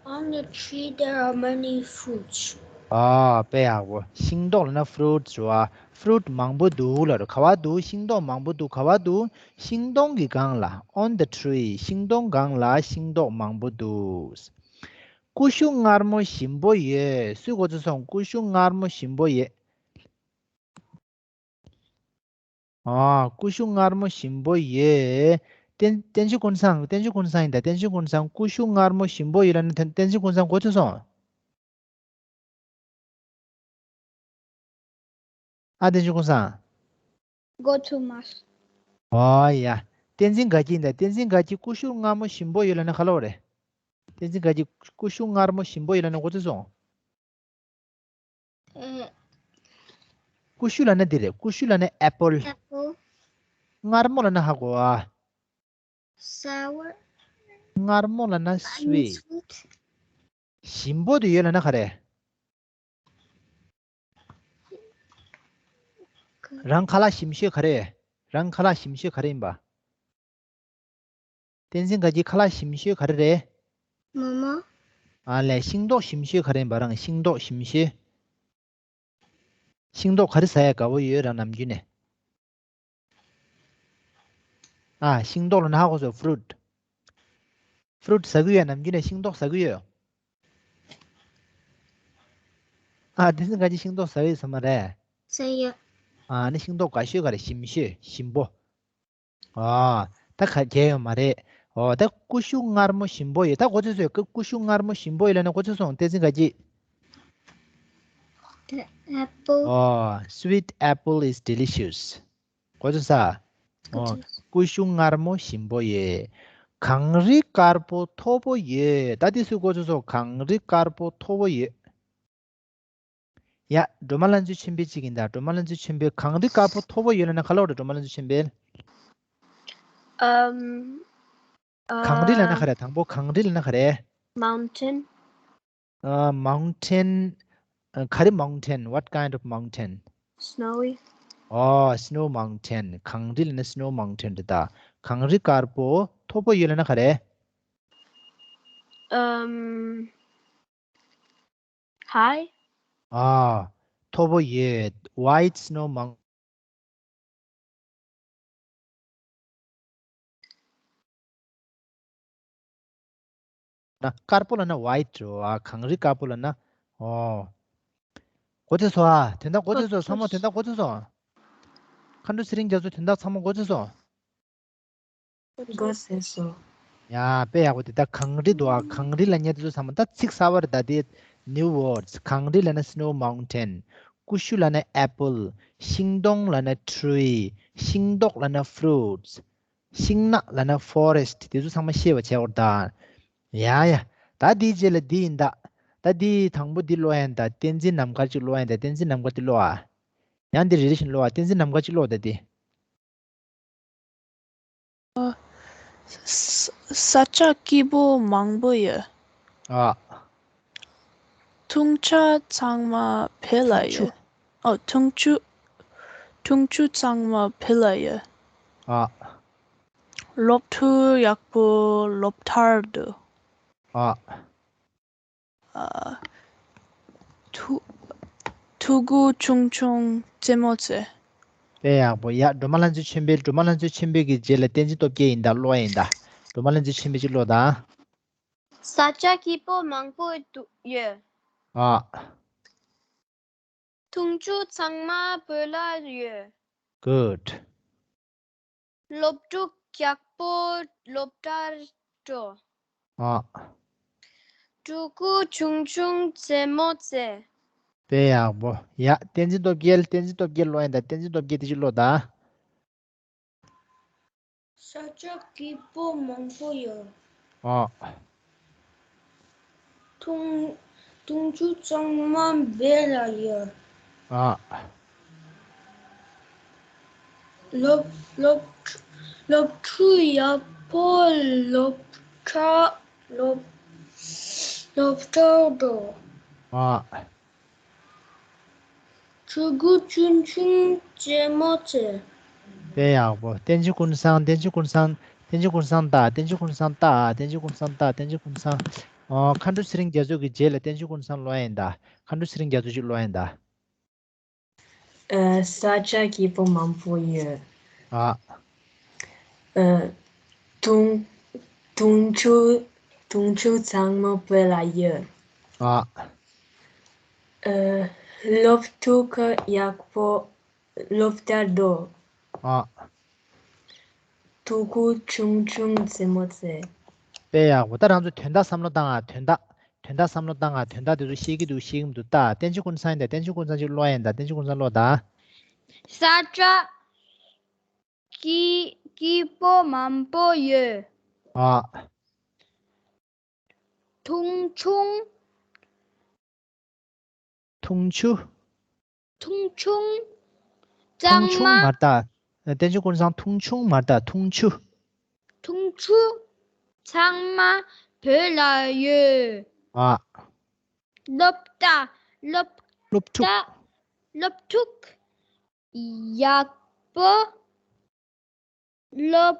On the tree there are many fruits. ཨ། དཔེ་ཡག་པོ། ཤིང་ཏོག་ལབ་ན་fruits རེད་པ། Fruit མང་པོ་འདུག་ལབ་རེད། ག་པར་འདུག། ཤིང་ཏོག་མང་པོ་འདུག། ག་པར་འདུག། ཤིང་སྡོང་གི་སྒང་ལ། On the tree. ཤིང་སྡོང་སྒང་ལ་ཤིང་ཏོག་མང་པོ་འདུག། ཀུ་ཤུ་མངར་མོ་ཞིམ་པོ་ཡོད། སུས་མགོ་ཚོས་སོང་། ཀུ་ཤུ་མངར་མོ་ཞིམ་པོ་ཡོད། ཨ། ཀུ་ཤུ་མངར་མོ་ཞིམ་པོ་ཡོད། བསྟན་བསྟན་ཆོས་ཀུན་བཟང་། བསྟན་ཆོས་ཀུན་བཟང་ཡིན་ད། བསྟན་ཆོས་ཀུན་བཟང་། ཀུ་ཤུ་མངར་མོ་ཞིམ་པོ་ཡོད་ལབ་ནས་བསྟན་བསྟན་ཆོས་ཀུན་བཟང་འགོ་ཚུགས་སོང་། ཨ་བསྟན་ཆོས་ཀུན་བཟང་། འགོ་ཚུགས་མ་སོང་། ཨོ་ཡ། བསྟན་འཛིན་དགའ་སྐྱིད་ཡིན་ད། བསྟན་འཛིན་དགའ་སྐྱིད། ཀུ་ཤུ་མངར་མོ་ཞིམ་པོ་ཡོད་ལབ་ནས་ག་ལབ་པ་རེད། བསྟན་འཛིན་དགའ་སྐྱིད། ཀུ་ཤུ་མངར་མོ་ཞིམ་པོ་ཡོད་ལབ་ནས་འགོ་ཚུགས་སོང་། ཨེ། ཀུ་ཤུ་ལབ་ན་འདི་རེད། ཀུ་ཤུ་ལབ་ན་ཨེ་པོལ། ཨེ་པོལ། མངར་མོ་ལབ་ན་ཧ་གོ་ཨ། སའོར། མངར་མོ་ལབ་ན་སུ་ཝི་ཊི། སུ་ཝི་ཊི། ཞིམ་པོ་དེ་ཡོད་ལབ་ན་ག་རེ། རང་ཁ་ལག་ཞིམ་ཤོས་ག་རེ། རང་ཁ་ལག་ཞིམ་ཤོས་ག་རེ་ཡིན་པ། བསྟན་འཛིན་དགའ་སྐྱིད་ཁ་ལག་ཞིམ་ཤོས་ག་རེ་རེད། མོག་མོག། ཨ་ལས། ཤིང་ཏོག་ཞིམ་ཤོས་ག་རེ་ཡིན་པ། རང་ཤིང་ཏོག་ཞིམ་ཤོས། ཤིང་ཏོག་ག་རེ་ཟ་ཡ་དགའ་པོ་ཡོད་རང་ནམ་རྒྱུན་ནས། ཨ། ཤིང་ཏོག་ལབ་ན་ཧ་གོ་སོང་། ཕུ་རུ་ཊི། ཕུ་རུ་ཊི་ཟ་གི་ཡོད། ནམ་རྒྱུན་ནས་ཤིང་ཏོག་ཟ་གི་ཡོད། ཨ། བསྟན་འཛིན་དགའ་སྐྱིད་ཤིང་ཏོག་ཟ་གི་ཡོད་ས་མ་རེད། ཟ་ཡོད། ཨ་ནི་ཤིང་ཏོག་དགའ་ཤོས་ག་རེ། ཞིམ་ཤོས། ཞིམ་པོ། ཨ། ད་ག་གལ་ཡོད་མ་རེད། འོ་ད་ཀུ་ཤུ་མངར་མོ་ཞིམ་པོ་ཡོད། ད་འགོ་ཚུགས་སོང་། ཀུ་ཀུ་ཤུ་མངར་མོ་ཞིམ་པོ་ཡོད་ལབ་ནས་འགོ་ཚུགས་སོང་། བསྟན་འཛིན་དགའ་སྐྱིད། The apple. ཨོ། Sweet apple is delicious. གོ་ཚོད་ས། ཨོ། གོ་ཚོད། ཀུ་ཤུ་མངར་མོ་ཞིམ་པོ་ཡོད། གངས་རི་དཀར་པོ་མཐོ་པོ་ཡོད། ད་དེ་སུས་གོ་ཚོད་སོང་། གངས་རི་དཀར་པོ་མཐོ་པོ་ཡོད། ཡ། སྒྲོལ་མ་ལྷ་མཛེས་ཆོས་འཕེལ་གཅིག་ཡིན་ད། སྒྲོལ་མ་ལྷ་མཛེས་ཆོས་འཕེལ། གངས་རི་དཀར་པོ་མཐོ་པོ་ཡོད་ལབ་ན་ག་ལབ་རེད། སྒྲོལ་མ་ལྷ་མཛེས་ཆོས་འཕེལ། ཨམ། གངས་རི་ལབ་ན་ག་རེ། དང་པོ་གངས་རི་ལབ་ན་ག་རེ། Mountain. ཨ། མའུན་ཊེན། ཨ། ག་རེ། མའུན་ཊེན། What kind of mountain? Snowy. ཨོ། སི་ནོ་མའུན་ཊེན། གངས་རི་ལབ་ན་སི་ནོ་མའུན་ཊེན་རེད་ད། གངས་རི་དཀར་པོ་མཐོ་པོ་ཡོད་ལབ་ན་ག་རེ། ཨམ། High. ཨ། མཐོ་པོ་ཡོད། White snow mountain. ན་དཀར་པོ་ལབ་ན་ཝའི་ཊི་རེད་བ། གངས་རི་དཀར་པོ་ལབ་ན། ཨོ། གོ་ཚོད་སོང་ཨ། དོན་དག་གོ་ཚོད་སོང་། ཚང་མ་དོན་དག་གོ་ཚོད་སོང་། མཁའ་འགྲོ་ཚེ་རིང་རྒྱ་མཚོ་དོན་དག་ཚང་མ་གོ་ཚོད་སོང་། གོ་ཚོད་སོང་། ཡ། དཔེ་ཡག་པོ། དེ་ད་གངས་རི་འདུག་ཨ། གངས་རི་ལབ་མཁན་དེ་ཚོ་ཚང་མ་ད་ཚིག་གསར་པ་རེད་ད། དེ་new words། གངས་རི་ལབ་ན་snow mountain། ཀུ་ཤུ་ལབ་ན་apple། ཤིང་སྡོང་ལབ་ན་tree། ཤིང་ཏོག་ལབ་ན་fruits། ཤིང་ནགས་ལབ་ན་forest། དེ་ཚོ་ཚང་མ་ཤེས་པ་བྱས་པ་རེད་ད། ཡ་ཡ། ད་དེའི་རྗེས་ལ་འདི་ཡིན་ད། ད་འདི་དང་པོ་འདི་ཀློག་ཡ་ཡིན་ད། བསྟན་འཛིན་ནམ་མཁར་གཅིག་ཀློག་ཡ་ཡིན་ད། བསྟན་འཛིན་ནམ་མཁར་འདི་ཀློག་ཨ། ཡང་འདི་རེ་རེ་བཞིན་ཀློག་ཨ། བསྟན་འཛིན་ནམ་མཁར་གཅིག་ཀློག་ད་འདི། ས་ས་ཆ་སྐྱིད་པོ་མང་པོ་ཡོད། ཨ། འཐུང་ཆ་ཚང་མ་བོད་ལ་ཡོད། ཨོ། འཐུང་ཆུ། འཐུང་ཆུ་ཚང་མ་བོད་ལ་ཡོད། ཨ། སློབ་ཕྲུག་ཡག་པོ་སློབ་གྲྭར་འདུག་ཨ། ཨ། ཕྲུ་ཕྲུ་གུ་ཆུང་ཆུང་རྩེད་མོ་རྩེ། དཔེ་ཡག་པོ། ཡ། སྒྲོལ་མ་ལྷ་མཛེས་ཆོས་འཕེལ། སྒྲོལ་མ་ལྷ་མཛེས་ཆོས་འཕེལ་གྱི་རྗེས་ལ་བསྟན་འཛིན་སྟོབས་རྒྱལ་ཡིན་ད། ཀློག་ཡ་ཡིན་ད། སྒྲོལ་མ་ལྷ་མཛེས་ཆོས་འཕེལ་གྱིས་ཀློག་ད། ས་ཆ་སྐྱིད་པོ་མང་པོ་འདུག་ཡོད། ཨ། འཐུང་ཆུ་ཚང་མ་བོད་ལ་ཡོད། Good. སློབ་ཕྲུག་ཡག་པོ་སློབ་གྲྭར་འགྲོ། ཨ། ཕྲུ་གུ་ཆུང་ཆུང་རྩེད་མོ་རྩེ། དཔེ་ཡག་པོ། ཡ། བསྟན་འཛིན་སྟོབས་རྒྱལ། བསྟན་འཛིན་སྟོབས་རྒྱལ་ཀློག་ཡིན་ད། བསྟན་འཛིན་སྟོབས་རྒྱལ་དེ་ཅིག་ཀློག་ད། ས་ཆ་སྐྱིད་པོ་མང་པོ་ཡོད། ཨ། འཐུང་འཐུང་ཆུ་གཙང་མ་བོད་ལ་ཡོད། ཨ། སློབ་སློབ་སློབ་ཕྲུག་ཡག་པོ་སློབ་གྲྭ་སློབ་སློབ་གྲྭར་འགྲོ། ཨ། ཕྲུ་གུ་ཆུང་ཆུང་རྩེད་མོ་རྩེ། དཔེ་ཡག་པོ། བསྟན་འཛིན་ཀུན་བཟང་། བསྟན་འཛིན་ཀུན་བཟང་། བསྟན་འཛིན་ཀུན་བཟང་ལྟ། བསྟན་འཛིན་ཀུན་བཟང་ལྟ། བསྟན་འཛིན་ཀུན་བཟང་ལྟ། བསྟན་འཛིན་ཀུན་བཟང་། ཨོ། མཁའ་འགྲོ་ཚེ་རིང་རྒྱ་མཚོ་གི་རྗེས་ལ་བསྟན་འཛིན་ཀུན་བཟང་ཀློག་ཡ་ཡིན་ད། མཁའ་འགྲོ་ཚེ་རིང་རྒྱ་མཚོ་ཅིག་ཀློག་ཡ་ཡིན་ད། ཨ། ས་ཆ་སྐྱིད་པོ་མང་པོ་ཡོད། ཨ། ཨ། འཐུང་འཐུང་ཆུ་འཐུང་ཆུ་ཚང་མ་བོད་ལ་ཡོད། ཨ། ཨ། སློབ་ཕྲུག་ཡག་པོ་སློབ་གྲྭར་འགྲོ། ཨ། ཕྲུ་གུ་ཆུང་ཆུང་རྩེད་མོ་རྩེ། དཔེ་ཡག་པོ། ད་རང་ཚོ་དོན་དག་བསམ་བློ་བཏང་ཨ། དོན་དག་དོན་དག་བསམ་བློ་བཏང་ཨ། དོན་དག་དེ་ཚོ་ཤེས་ཀྱི་འདུག་ཤེས་ཀྱི་མི་འདུག་ལྟ། བསྟན་ཆོས་ཀུན་བཟང་ཡིན་ད། བསྟན་ཆོས་ཀུན་བཟང་ཅིག་ཀློག་ཡིན་ད། བསྟན་ཆོས་ཀུན་བཟང་ཅིག་ཀློག་ཡིན་ད། ས་ཆ། སྐྱིད་སྐྱིད་པོ་མང་པོ་ཡོད། ཨ། ཐུང་ཆུང་། ཐུང་ཆུ། ཐུང་ཆུང་། ཐུང་གཙང་ཆུང་མ། མ་རེད་ད། བསྟན་ཆོས་ཀུན་བཟང་། ཐུང་ཆུང་མ་རེད་ད། ཐུང་ཆུ། ཐུང་ཆུ་ཚང་མ་བོད་ལ་ཡོད། ཨ། སློབ་གྲྭ། སློབ་སློབ་ཕྲུག་གྲྭ། སློབ་ཕྲུག་ཡག་པོ། སློབ་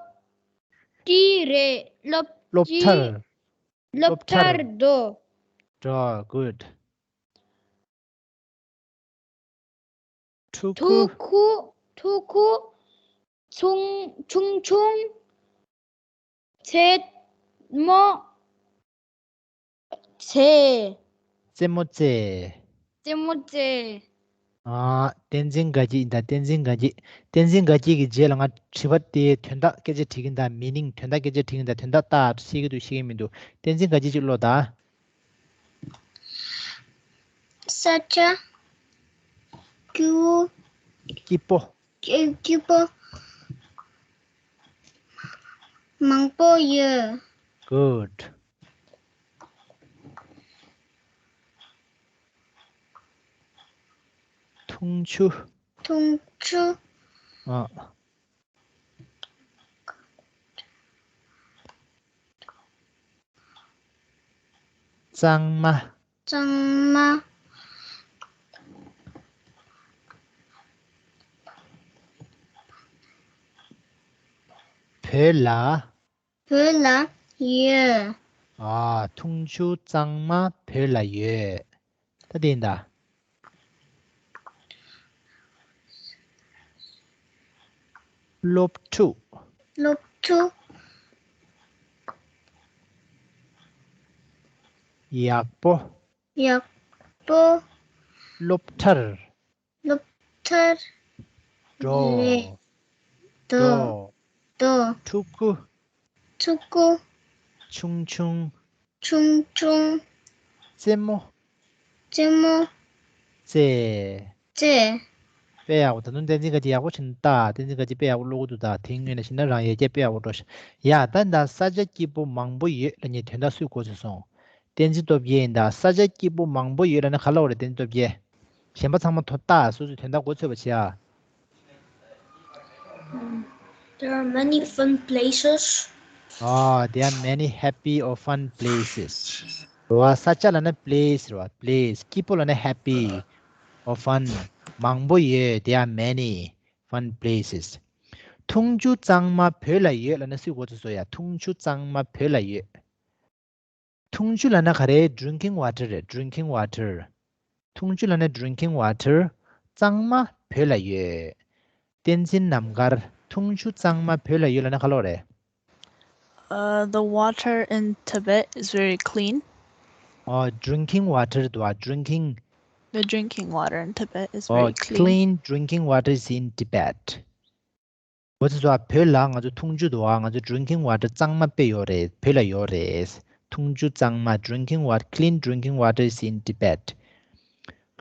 གྲྭ་རེད། སློབ་སློབ་གྲྭ། གྲྭར། སློབ་སློབ་གྲྭར། གྲྭར་འགྲོ། འགྲོ། Good. ཕྲུ་གུ། ཕྲུ་གུ། ཕྲུ་གུ་ཆུང་ཆུང་རྩེད་མོ་རྩེ། རྩེད་མོ་རྩེ། རྩེད་མོ་རྩེ། ཨ། བསྟན་འཛིན་དགའ་སྐྱིད་ཡིན་ད། བསྟན་འཛིན་དགའ་སྐྱིད། བསྟན་འཛིན་དགའ་སྐྱིད་ཀྱི་རྗེས་ལ་ང་དྲི་བ་དེའི་དོན་དག་སྐད་ཆ་དྲིས་ཀྱིན་ད། Meaning དོན་དག་སྐད་ཆ་དྲིས་ཀྱིན་ད། དོན་དག་ལྟ། ཤེས་ཀྱི་འདུག་ཤེས་ཀྱི་མི་འདུག་བསྟན་འཛིན་དགའ་སྐྱིད་ཅིག་ཀློག་ད། ས་ཆ། སྐྱིད་པོ། སྐྱིད་པོ། སྐྱིད་པོ། མང་པོ་ཡོད། Good. ཐུང་ཆུ། ཐུང་ཆུ། ཨ། གཙང་མ། གཙང་མ། བོད་ལ། བོད་ལ་ཡོད། ཨ། ཐུང་ཆུ་གཙང་མ་བོད་ལ་ཡོད། ད་དེ་ཡིན་ད། སློབ་ཕྲུག་སློབ་ཕྲུག་ཡག་པོ། ཡག་པོ། སློབ་གྲྭར། སློབ་གྲྭར། འགྲོ། རེད། འགྲོ། འགྲོ། འགྲོ། ཕྲུ་གུ། ཕྲུ་གུ། ཆུང་ཆུང་། ཆུང་ཆུང་། རྩེད་མོ། རྩེད་མོ། རྩེ། རྩེ། དཔེ་ཡག་པོ། ད་དུང་བསྟན་འཛིན་དགའ་སྐྱིད་ཡག་པོ་བྱས་ནས་ལྟ། བསྟན་འཛིན་དགའ་སྐྱིད་དཔེ་ཡག་པོ་ཀློག་གི་འདུག་ད་དེ་སྔོན་ལ་བྱས་ན་རང་ཡར་རྒྱས་དཔེ་ཡག་པོ་འགྲོ་ཤག་ཡ། ད་ད་ས་ཆ་སྐྱིད་པོ་མང་པོ་ཡོད་ལབ་མཁན་དོན་དག་སུས་གོ་ཚོད་སོང་། བསྟན་འཛིན་སྟོབས་རྒྱལ་ཡིན་ད། ས་ཆ་སྐྱིད་པོ་མང་པོ་ཡོད་ལབ་ན་ག་ལབ་དགོས་རེད། བསྟན་འཛིན་སྟོབས་རྒྱལ། གཞན་པ་ཚང་མ་ཐོ་ལྟ། སོ་སོའི་དོན་དག་མགོ་ཚོད་པ་བྱེད་ཨ། There are many fun places. Ah, there are many happy or fun places. རེད་བ། ས་ཆ་ལབ་ན་place རེད་བ། Place. སྐྱིད་པོ་ལབ་ན་happy or fun. མང་པོ་ཡོད། There are many fun places. འཐུང་ཆུ་གཙང་མ་བོད་ལ་ཡོད་ལབ་ན་སུས་གོ་ཚོད་སོང་ཡ། འཐུང་ཆུ་གཙང་མ་བོད་ལ་ཡོད། འཐུང་ཆུ་ལབ་ན་ག་རེ། Drinking water རེད། Drinking water. འཐུང་ཆུ་ལབ་ན་drinking water. གཙང་མ་བོད་ལ་ཡོད། བསྟན་འཛིན་རྣམ་དཀར། འཐུང་ཆུ་གཙང་མ་བོད་ལ་ཡོད་ལབ་ན་ག་ལབ་རེད། Uh, the water in Tibet is very clean. Oh, drinking water འདུག་ཨ། Drinking. The drinking water in Tibet is very clean. Oh, clean drinking water is in Tibet. གོ་ཚོད་སོང་ཨ། བོད་ལ་ང་ཚོ་འཐུང་ཆུ་འདུག་ཨ། ང་ཚོ་drinking water གཙང་མ་དཔེ་ཡོད་རེད། བོད་ལ་ཡོད་རེད། འཐུང་ཆུ་གཙང་མ། Drinking water, clean drinking water is in Tibet.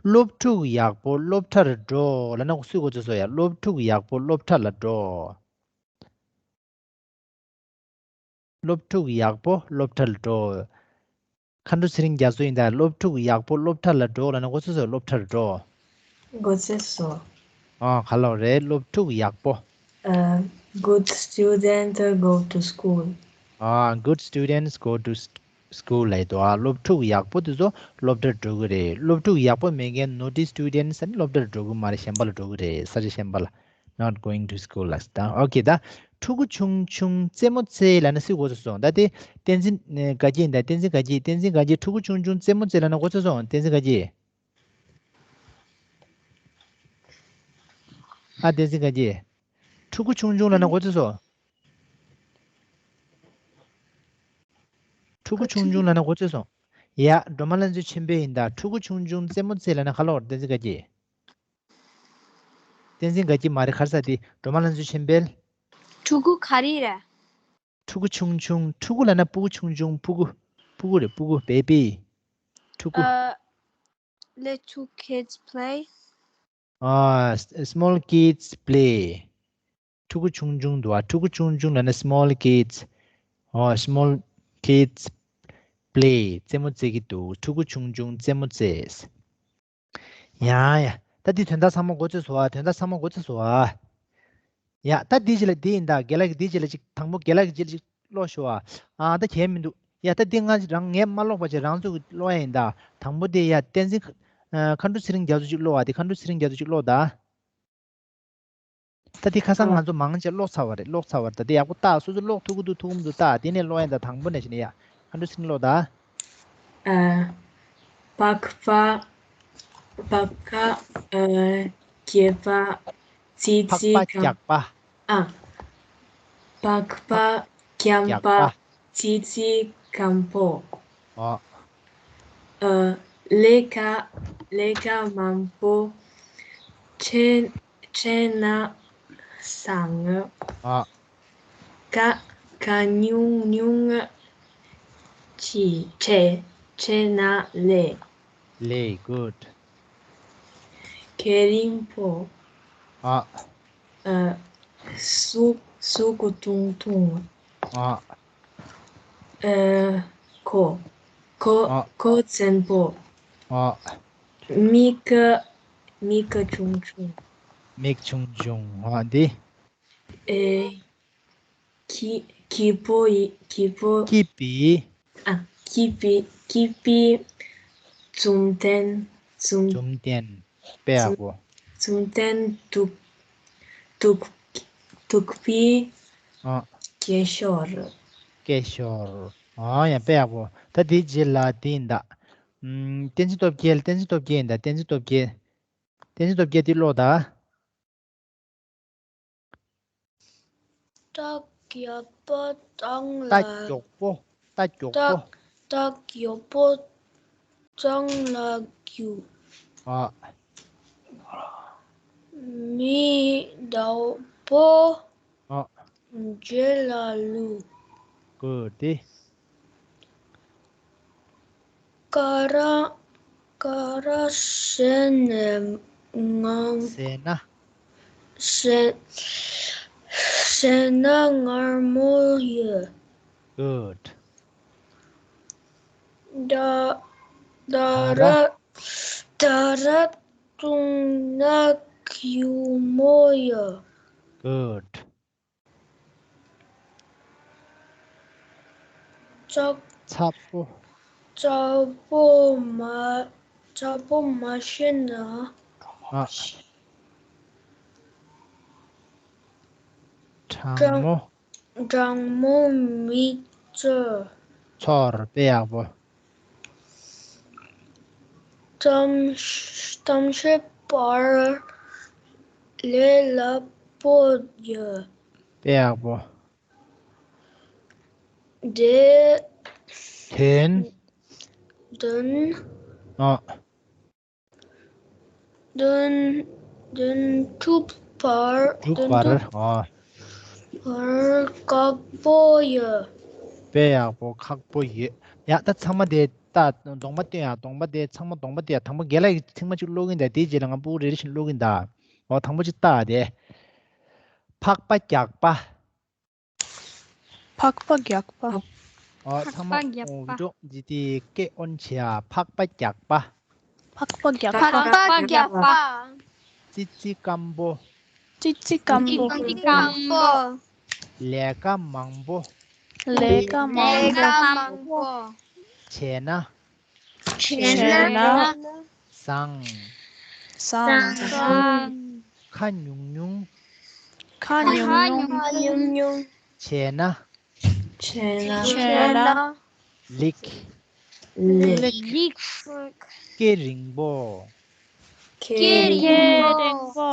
སློབ་ཕྲུག་ཡག་པོ་སློབ་གྲྭར་འགྲོ་ལབ་ན་སུས་གོ་ཚོད་སོང་ཡ། སློབ་ཕྲུག་ཡག་པོ་སློབ་གྲྭ་ལ་འགྲོ། སློབ་ཕྲུག་ཡག་པོ་སློབ་གྲྭར་འགྲོ། མཁའ་འགྲོ་ཚེ་རིང་རྒྱ་མཚོ་ཡིན་ད། སློབ་ཕྲུག་ཡག་པོ་སློབ་གྲྭ་ལ་འགྲོ་ལབ་ན་གོ་ཚོད་སོང་། སློབ་གྲྭར་འགྲོ། གོ་ཚོད་སོང་། ཨ། ག་ལབ་རེད། སློབ་ཕྲུག་ཡག་པོ། Uh, good students go to school. Ah, good students go to st- school ལབ་ཡོད་དོ། ཨ། སློབ་ཕྲུག་ཡག་པོ་དེ་ཚོ་སློབ་གྲྭར་འགྲོ་གི་རེད། སློབ་ཕྲུག་ཡག་པོ་མེད་མཁན་naughty students ནི་སློབ་གྲྭར་འགྲོ་གི་མ་རེད། གཞན་པ་ལ་འགྲོ་གི་རེད། ས་ཆ་གཞན་པ་ལ། Not going to school ལ་ད། ཨོ་ཁེ། ད་ཕྲུ་གུ་ཆུང་ཆུང་རྩེད་མོ་རྩེ་ལབ་ན་སུས་གོ་ཚོད་སོང་། ད་དེ་བསྟན་འཛིན་དགའ་སྐྱིད་ཡིན་ད། བསྟན་འཛིན་དགའ་སྐྱིད། བསྟན་འཛིན་དགའ་སྐྱིད། ཕྲུ་གུ་ཆུང་ཆུང་རྩེད་མོ་རྩེ་ལབ་ན་གོ་ཚོད་སོང་། བསྟན་འཛིན་དགའ་སྐྱིད། ཨ། བསྟན་འཛིན་དགའ་སྐྱིད། ཕྲུ་གུ་ཆུང་ཆུང་ལབ་ན་གོ་ཚོད་སོང་། ཕྲུ་གུ་ཆུང་ཆུང་ལབ་ན་གོ་ཚོད་སོང་། ཡ། སྒྲོལ་མ་ལྷ་མཛོད་ཆོས་འཕེལ་ཡིན་ད། ཕྲུ་གུ་ཆུང་ཆུང་རྩེད་མོ་རྩེ་ལབ་ན་ག་ལབ་རེད། བསྟན་འཛིན་དགའ་སྐྱིད། བསྟན་འཛིན་དགའ་སྐྱིད་མ་རེད། ག་རེ་ཟེར་དེ། སྒྲོལ་མ་ལྷ་མཛོད་ཆོས་འཕེལ། ཕྲུ་གུ་ག་རེ་རེད། ཕྲུ་གུ་ཆུང་ཆུང་། ཕྲུ་གུ་ལབ་ན་སྤུ་གུ་ཆུང་ཆུང་། སྤུ་གུ། སྤུ་གུ་རེད། སྤུ་གུ། བེ་བི། ཕྲུ་གུ། Uh, little kids play. ཨ། small kids play. ཕྲུ་གུ་ཆུང་ཆུང་འདུག་ཨ། ཕྲུ་གུ་ཆུང་ཆུང་ལབ་ན་small kids. ཨོ། small kids play. རྩེད་མོ་རྩེ་གི་འདུག་ཕྲུ་གུ་ཆུང་ཆུང་རྩེད་མོ་རྩེས། ཡ་ཡ། ད་འདི་དོན་དག་ཚང་མ་མགོ་ཚོས་སོང་ཨ། དོན་དག་ཚང་མ་མགོ་ཚོས་སོང་ཨ། ཡ། ད་འདི་ཅི་ལ་འདི་ཡིན་ད། རྒན་ལགས་ཀྱིས་འདི་ཅི་ལ་ཅིག་དང་པོ་རྒན་ལགས་ཀྱིས་ཅི་ལ་ཅིག་ཀློག་ཤོག་ཨ། ཨ། ད་གལ་མི་འདུག་ཡ། ད་འདི་ང་རང་ངས་མ་ཀློག་པ་ཅིག་རང་ཚོས་ཀློག་ཡ་ཡིན་ད། དང་པོ་དེ་ཡ། བསྟན་འཛིན། ཨ། མཁའ་འགྲོ་ཚེ་རིང་རྒྱ་མཚོ་ཅིག་ཀློག་ཨ། དེ་མཁའ་འགྲོ་ཚེ་རིང་རྒྱ་མཚོ་ཅིག་ཀློག་ད། ད་དེ་ཁ་སང་ང་ཚོ་མང་ཆེ་ཀློག་ཚར་བ་རེད། ཀློག་ཚར་བ་རེད། ད་དེ་ཡག་པོ་ལྟ། སོ་སོ་ཀློག་ཐུབ་ཀྱི་འདུག་ཐུབ་ཀྱི་མི་འདུག་ལྟ། དེ་ནས་ཀློག་ཡ་ད། དང་པོ་ནས་བྱས་ནས་ཡ། མཁའ་འགྲོ་ཚེ་རིང་ཀློག་ད། ཨ། པགས་པ། པགས་པ། ཨ། རྒྱགས་པ། ཙི་ཙི། པགས་པ་རྒྱགས་པ། ཨ། པགས་པ་རྒྱགས་པ། རྒྱགས་པ། ཙི་ཙི་སྐམ་པོ། ཨ། ཨ། ལས་ཀ། ལས་ཀ་མང་པོ་བྱས་བྱས་ན་བཟང་། ཨ། ཀ་ཀ་ཉུང་ཉུང་ཅིག་བྱས་བྱས་ན་ལེགས། ལེགས། good། གད་རིང་པོ། ཨ། ཨ། གཟུགས་གཟུགས་ཐུང་ཐུང་། ཨ། ཨ། གོས་གོས་ཨ། གོས་བཙན་པོ། ཨ། མིག་མིག་ཆུང་ཆུང་། མིག་ཆུང་ཆུང་། ཨ། འདི། ཨེ། སྐྱིད་སྐྱིད་པོ་ཡིན། སྐྱིད་པོ། སྐྱིད་པའི། ཨ། སྐྱིད་པའི་སྐྱིད་པའི་བཅོམ་ལྡན། བཅོམ་བཅོམ་ལྡན། དཔེ་ཡག་པོ། བཅོམ་ལྡན་འདུག་འདུག་འདུག་པའི། ཨ། སྐད་ཤོར། སྐད་ཤོར། ཨ། ཡ། དཔེ་ཡག་པོ། ད་དེའི་རྗེས་ལ་དེ་ཡིན་ད། ཨམ། བསྟན་འཛིན་སྟོབས་རྒྱལ། བསྟན་འཛིན་སྟོབས་རྒྱལ་ཡིན་ད། བསྟན་འཛིན་སྟོབས་རྒྱལ། བསྟན་འཛིན་སྟོབས་རྒྱལ་དེ་ཀློག་ད། རྟ་རྒྱགས་པ་གྲང་ལ། རྟ་མགྱོགས་པོ། རྟ་མགྱོགས་པོ། རྟ་རྟ་མགྱོགས་པོ་གྲང་ལ་རྒྱུག་ཨ། མི་འདྲ་པོ། ཨ། རྗེས་ལ་ལུས། good། ཀ་ར་ཀ་ར་བཟས་ནས་ངང་། བཟས་ན། བཟས་བཟས་ན་མངར་མོ་ཡོད། good། ད་ད་ར་ད་ར་བཏུང་ན་སྐྱུར་མོ་ཡོད། good། ཚ་ཚ་པོ། ཚ་པོ་མ་ཚ་པོ་མ་བྱས་ན། ཨ། གྲང་མོ། གྲང་མོ་མི་ཚོར། ཚོར། དཔེ་ཡག་པོ། གཏམ་གཏམ་བཤད་པར་ལས་སླ་པོ་ཡོད། དཔེ་ཡག་པོ། དེ་དོན་དོན་ཨ། དོན་དོན་གྲུབ་པར་གྲུབ་པར། དོན་གྲུབ་ཨ། པར་ཁག་པོ་ཡོད། དཔེ་ཡག་པོ། ཁག་པོ་ཡོད། ཡ། ད་ཚང་མ་དེ་ལྟ། གདོང་པ་སྟོན་ཡ། གདོང་པ་དེ་ཚང་མ་གདོང་པ་དེ་ཡ། དང་པོ་རྒན་ལགས་ཀྱིས་ཐེངས་མ་གཅིག་ཀློག་གིན་ད། དེའི་རྗེས་ལ་ང་སྤུ་གུ་རེ་རེ་བཞིན་ཀློག་གིན་ད། འོ། དང་པོ་གཅིག་ལྟ་དེ། ཕག་པ་རྒྱགས་པ། ཕག་པ་རྒྱགས་པ། ཨ། ཚང་མ་ཕག་པ་རྒྱགས་པ། འུ་ཅོག་ཇི་ཏི་སྐད་ཨོན་བྱེད་ཨ། ཕག་པ་རྒྱགས་པ། ཕག་པ་རྒྱགས་པ། ཕག་པ་རྒྱགས་པ། ཙི་ཙི་སྐམ་པོ། ཙི་ཙི་སྐམ་པོ། ཙི་ཙི་སྐམ་པོ། ལས་ཀ་མང་པོ། ལས་ཀ་མང་པོ། ལས་ཀ་མང་པོ། བྱས་ན། བྱས་ན། བཟང་། བཟང་། བཟང་། ཁ་ཉུང་ཉུང་། ཁ་ཉུང་ཉུང་། ཁ་ཉུང་ཉུང་། བྱས་ན། བྱས་ན། བྱས་ན། ལེགས། ལེགས། ལེགས། སྐེ་རིང་པོ། སྐེ་རིང་པོ།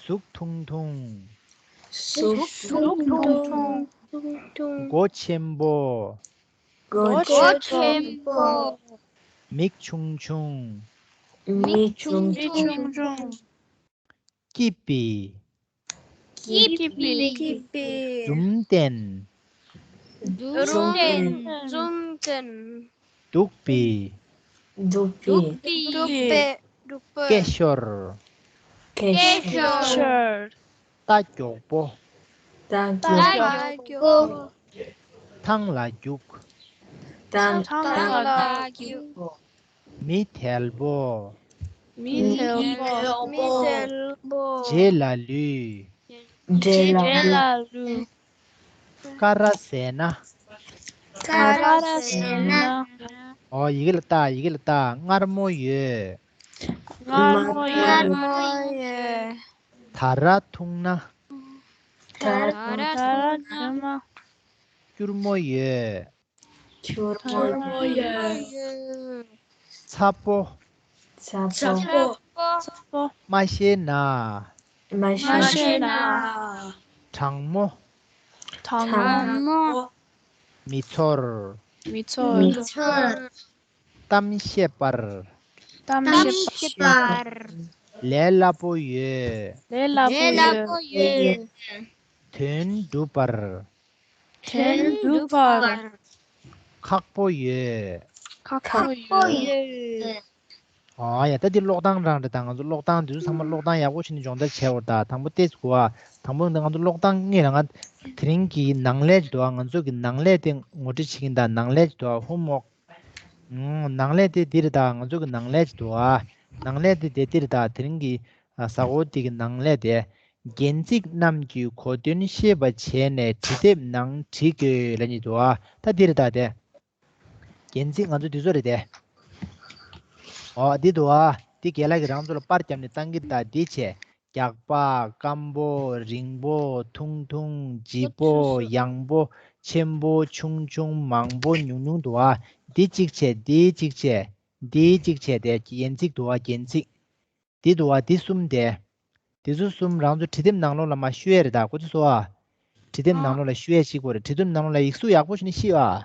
གཟུགས་ཐུང་ཐུང་། གཟུགས་ཐུང་ཐུང་། མགོ་ཆེན་པོ། མགོ་ཆེན་པོ། མིག་ཆུང་ཆུང་། མིག་ཆུང་ཆུང་། སྐྱིད་པའི། སྐྱིད་པའི། སྐྱིད་པའི། འཛུམ་ལྡན། འཛུམ་ལྡན། འཛུམ་ལྡན། སྡུག་པའི། སྡུག་པའི། སྡུག་པའི། སྡུག་པའི། སྐད་ཤོར། སྐད་ཤོར། རྟ་མགྱོགས་པོ། རྟ་མགྱོགས་པོ། ཐང་ལ་རྒྱུག། ཐང་ལ་རྒྱུག། མི་དལ་པོ། མི་དལ་པོ། མི་དལ་པོ། རྗེས་ལ་ལུས། རྗེས་ལ་ལུས། ཀ་ར་ཟས་ན། ཀ་ར་ཟས་ན། ཨོ། ཡི་གེ་ལ་ལྟ། ཡི་གེ་ལ་ལྟ། མངར་མོ་ཡོད། མངར་མོ་ཡོད། མངར་མོ་ཡོད། ད་ར་འཐུང་ན། ད་ར་འཐུང་ན། སྐྱུར་མོ་ཡོད། སྐྱུར་མོ་ཡོད། ཚ་པོ། ཚ་པོ། མ་ཤེས་ན། མ་ཤེས་ན། གྲང་མོ། གྲང་མོ། མི་ཚོར། མི་ཚོར། གཏམ་བཤད་པར། གཏམ་བཤད་པར། ལས་སླ་པོ་ཡོད། ལས་སླ་པོ་ཡོད། དོན་འགྲུབ་པར། དོན་འགྲུབ་པར། ཁག་པོ་ཡོད། ཁག་པོ་ཡོད། ཨ་ཡ། ད་འདི་ཀློག་སྟངས་རང་རེད། ད་ང་ཚོ་ཀློག་སྟངས་འདི་ཚོ་ཚང་མ་ཀློག་སྟངས་ཡག་པོ་བྱས་ནས་སྦྱོང་བརྡར་བྱས་པ་རེད། ད་དང་པོ་ཏོག་ཙམ་གོ་ཨ། དང་པོ་འདི་ང་ཚོ་ཀློག་སྟངས་ངེས་རང་ང་དེ་རིང་གི་ནང་ལས་ཀྱི་འདུག་ཨ། ང་ཚོ་གི་ནང་ལས་དེ་ངོ་སྤྲོད་བྱེད་ཀྱིན། ད་ནང་ལས་ཀྱི་འདུག་ཨ། ཧོམ་ཝོག་ནང་ལས་དེ་འདི་རེད། ད་ང་ཚོ་གི་ནང་ལས་ཀྱི་འདུག་ཨ། ནང་ལས་དེ་དེ་འདི་རེད། ད་དེ་རིང་གི་ཨ་གཟའ་འཁོར་འདི་གི་ནང་ལས་དེ། རྒྱན་ཚིག་རྣམས་ཀྱི་གོ་དོན་ཤེས་པ་བྱས་ནས་འབྲི་དེབ་ནང་བྲིས་དགོས་ལབ་ཀྱི་འདུག་ཨ། ད་འདི་རེད། ད་དེ། རྒྱན་ཚིག་ང་ཚོ་འདི་ཚོ་རེད་དེ། ཨོ། འདི་འདུག་ཨ། འདི་རྒན་ལགས་ཀྱིས་རང་ཚོ་ལ་པར་བརྒྱབ་ནས་བཏང་གི། ད་འདི་བྱས། རྒྱགས་པ། སྐམ་པོ། རིང་པོ། ཐུང་ཐུང་། ལྗིད་པོ། ཡང་པོ། ཆེན་པོ། ཆུང་ཆུང་། མང་པོ། ཉུང་ཉུང་འདུག་ཨ། འདི་གཅིག་བྱས། འདི་གཅིག་བྱས། འདི་གཅིག་བྱས། དེ་རྒྱན་ཚིག་འདུག་ཨ། རྒྱན་ཚིག་འདི་འདུག་ཨ། འདི་གསུམ་དེ། འདི་ཚོ་གསུམ་རང་ཚོ་བྲིས་དེབ་ནང་ལོགས་ལ་མར་བཤུས་ཡས་རེད། ད་གོ་ཚོད་སོང་ཨ། བྲིས་དེབ་ནང་ལོགས་ལ་བཤུས་ཡས་ཤིག་དགོས་རེད། བྲིས་དེབ་ནང་ལོགས་ལ་ཡིག་གཟུགས་ཡག་པོ་བྱས་ནས་ཤེས་ཨ།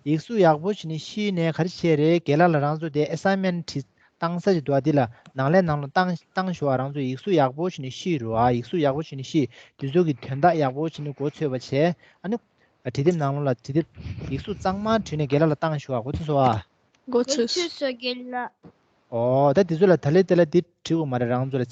ཡིག་གཟུགས་ཡག་པོ་བྱས་ནས་ཤེས་ནས་ག་རེ་བྱས་རེད། རྒན་ལགས་ལ་རང་ཚོ་དེ་ཨེ་སའིན་མེན་ཊི་བྲིས་བཏང་ས་ཅིག་འདུག་ཨ། འདི་ལ་ནང་ལས་ནང་ལ་བཏང་བཏང་ཞུ་ཨ། རང་ཚོ་ཡིག་གཟུགས་ཡག་པོ་བྱས་ནས་ཤེས་རོགས་ཨ། ཡིག་གཟུགས་ཡག་པོ་བྱས་ནས་ཤེས། དེ་ཚོ་གི་དོན་དག་ཡག་པོ་བྱས་ནས་མགོ་ཚོས་པ་བྱས། ཨ་ནི། བྲིས་དེབ་ནང་ལོགས་ལ་བྲིས་དེབ་ཡིག་གཟུགས་གཙང་མ་བྲིས་ནས་རྒན་ལགས་ལ་བཏང་ཞུ་ཨ། གོ་ཚོད་སོང་ཨ། གོ་ཚོད་སོང་། རྒན་ལགས། ཨོ། ད་དེ་ཚོ་ལ་ད་ལེ་དེ་ལ་འདི་བྲིས་དགོས་མ་རེད། རང་ཚོ་ལ་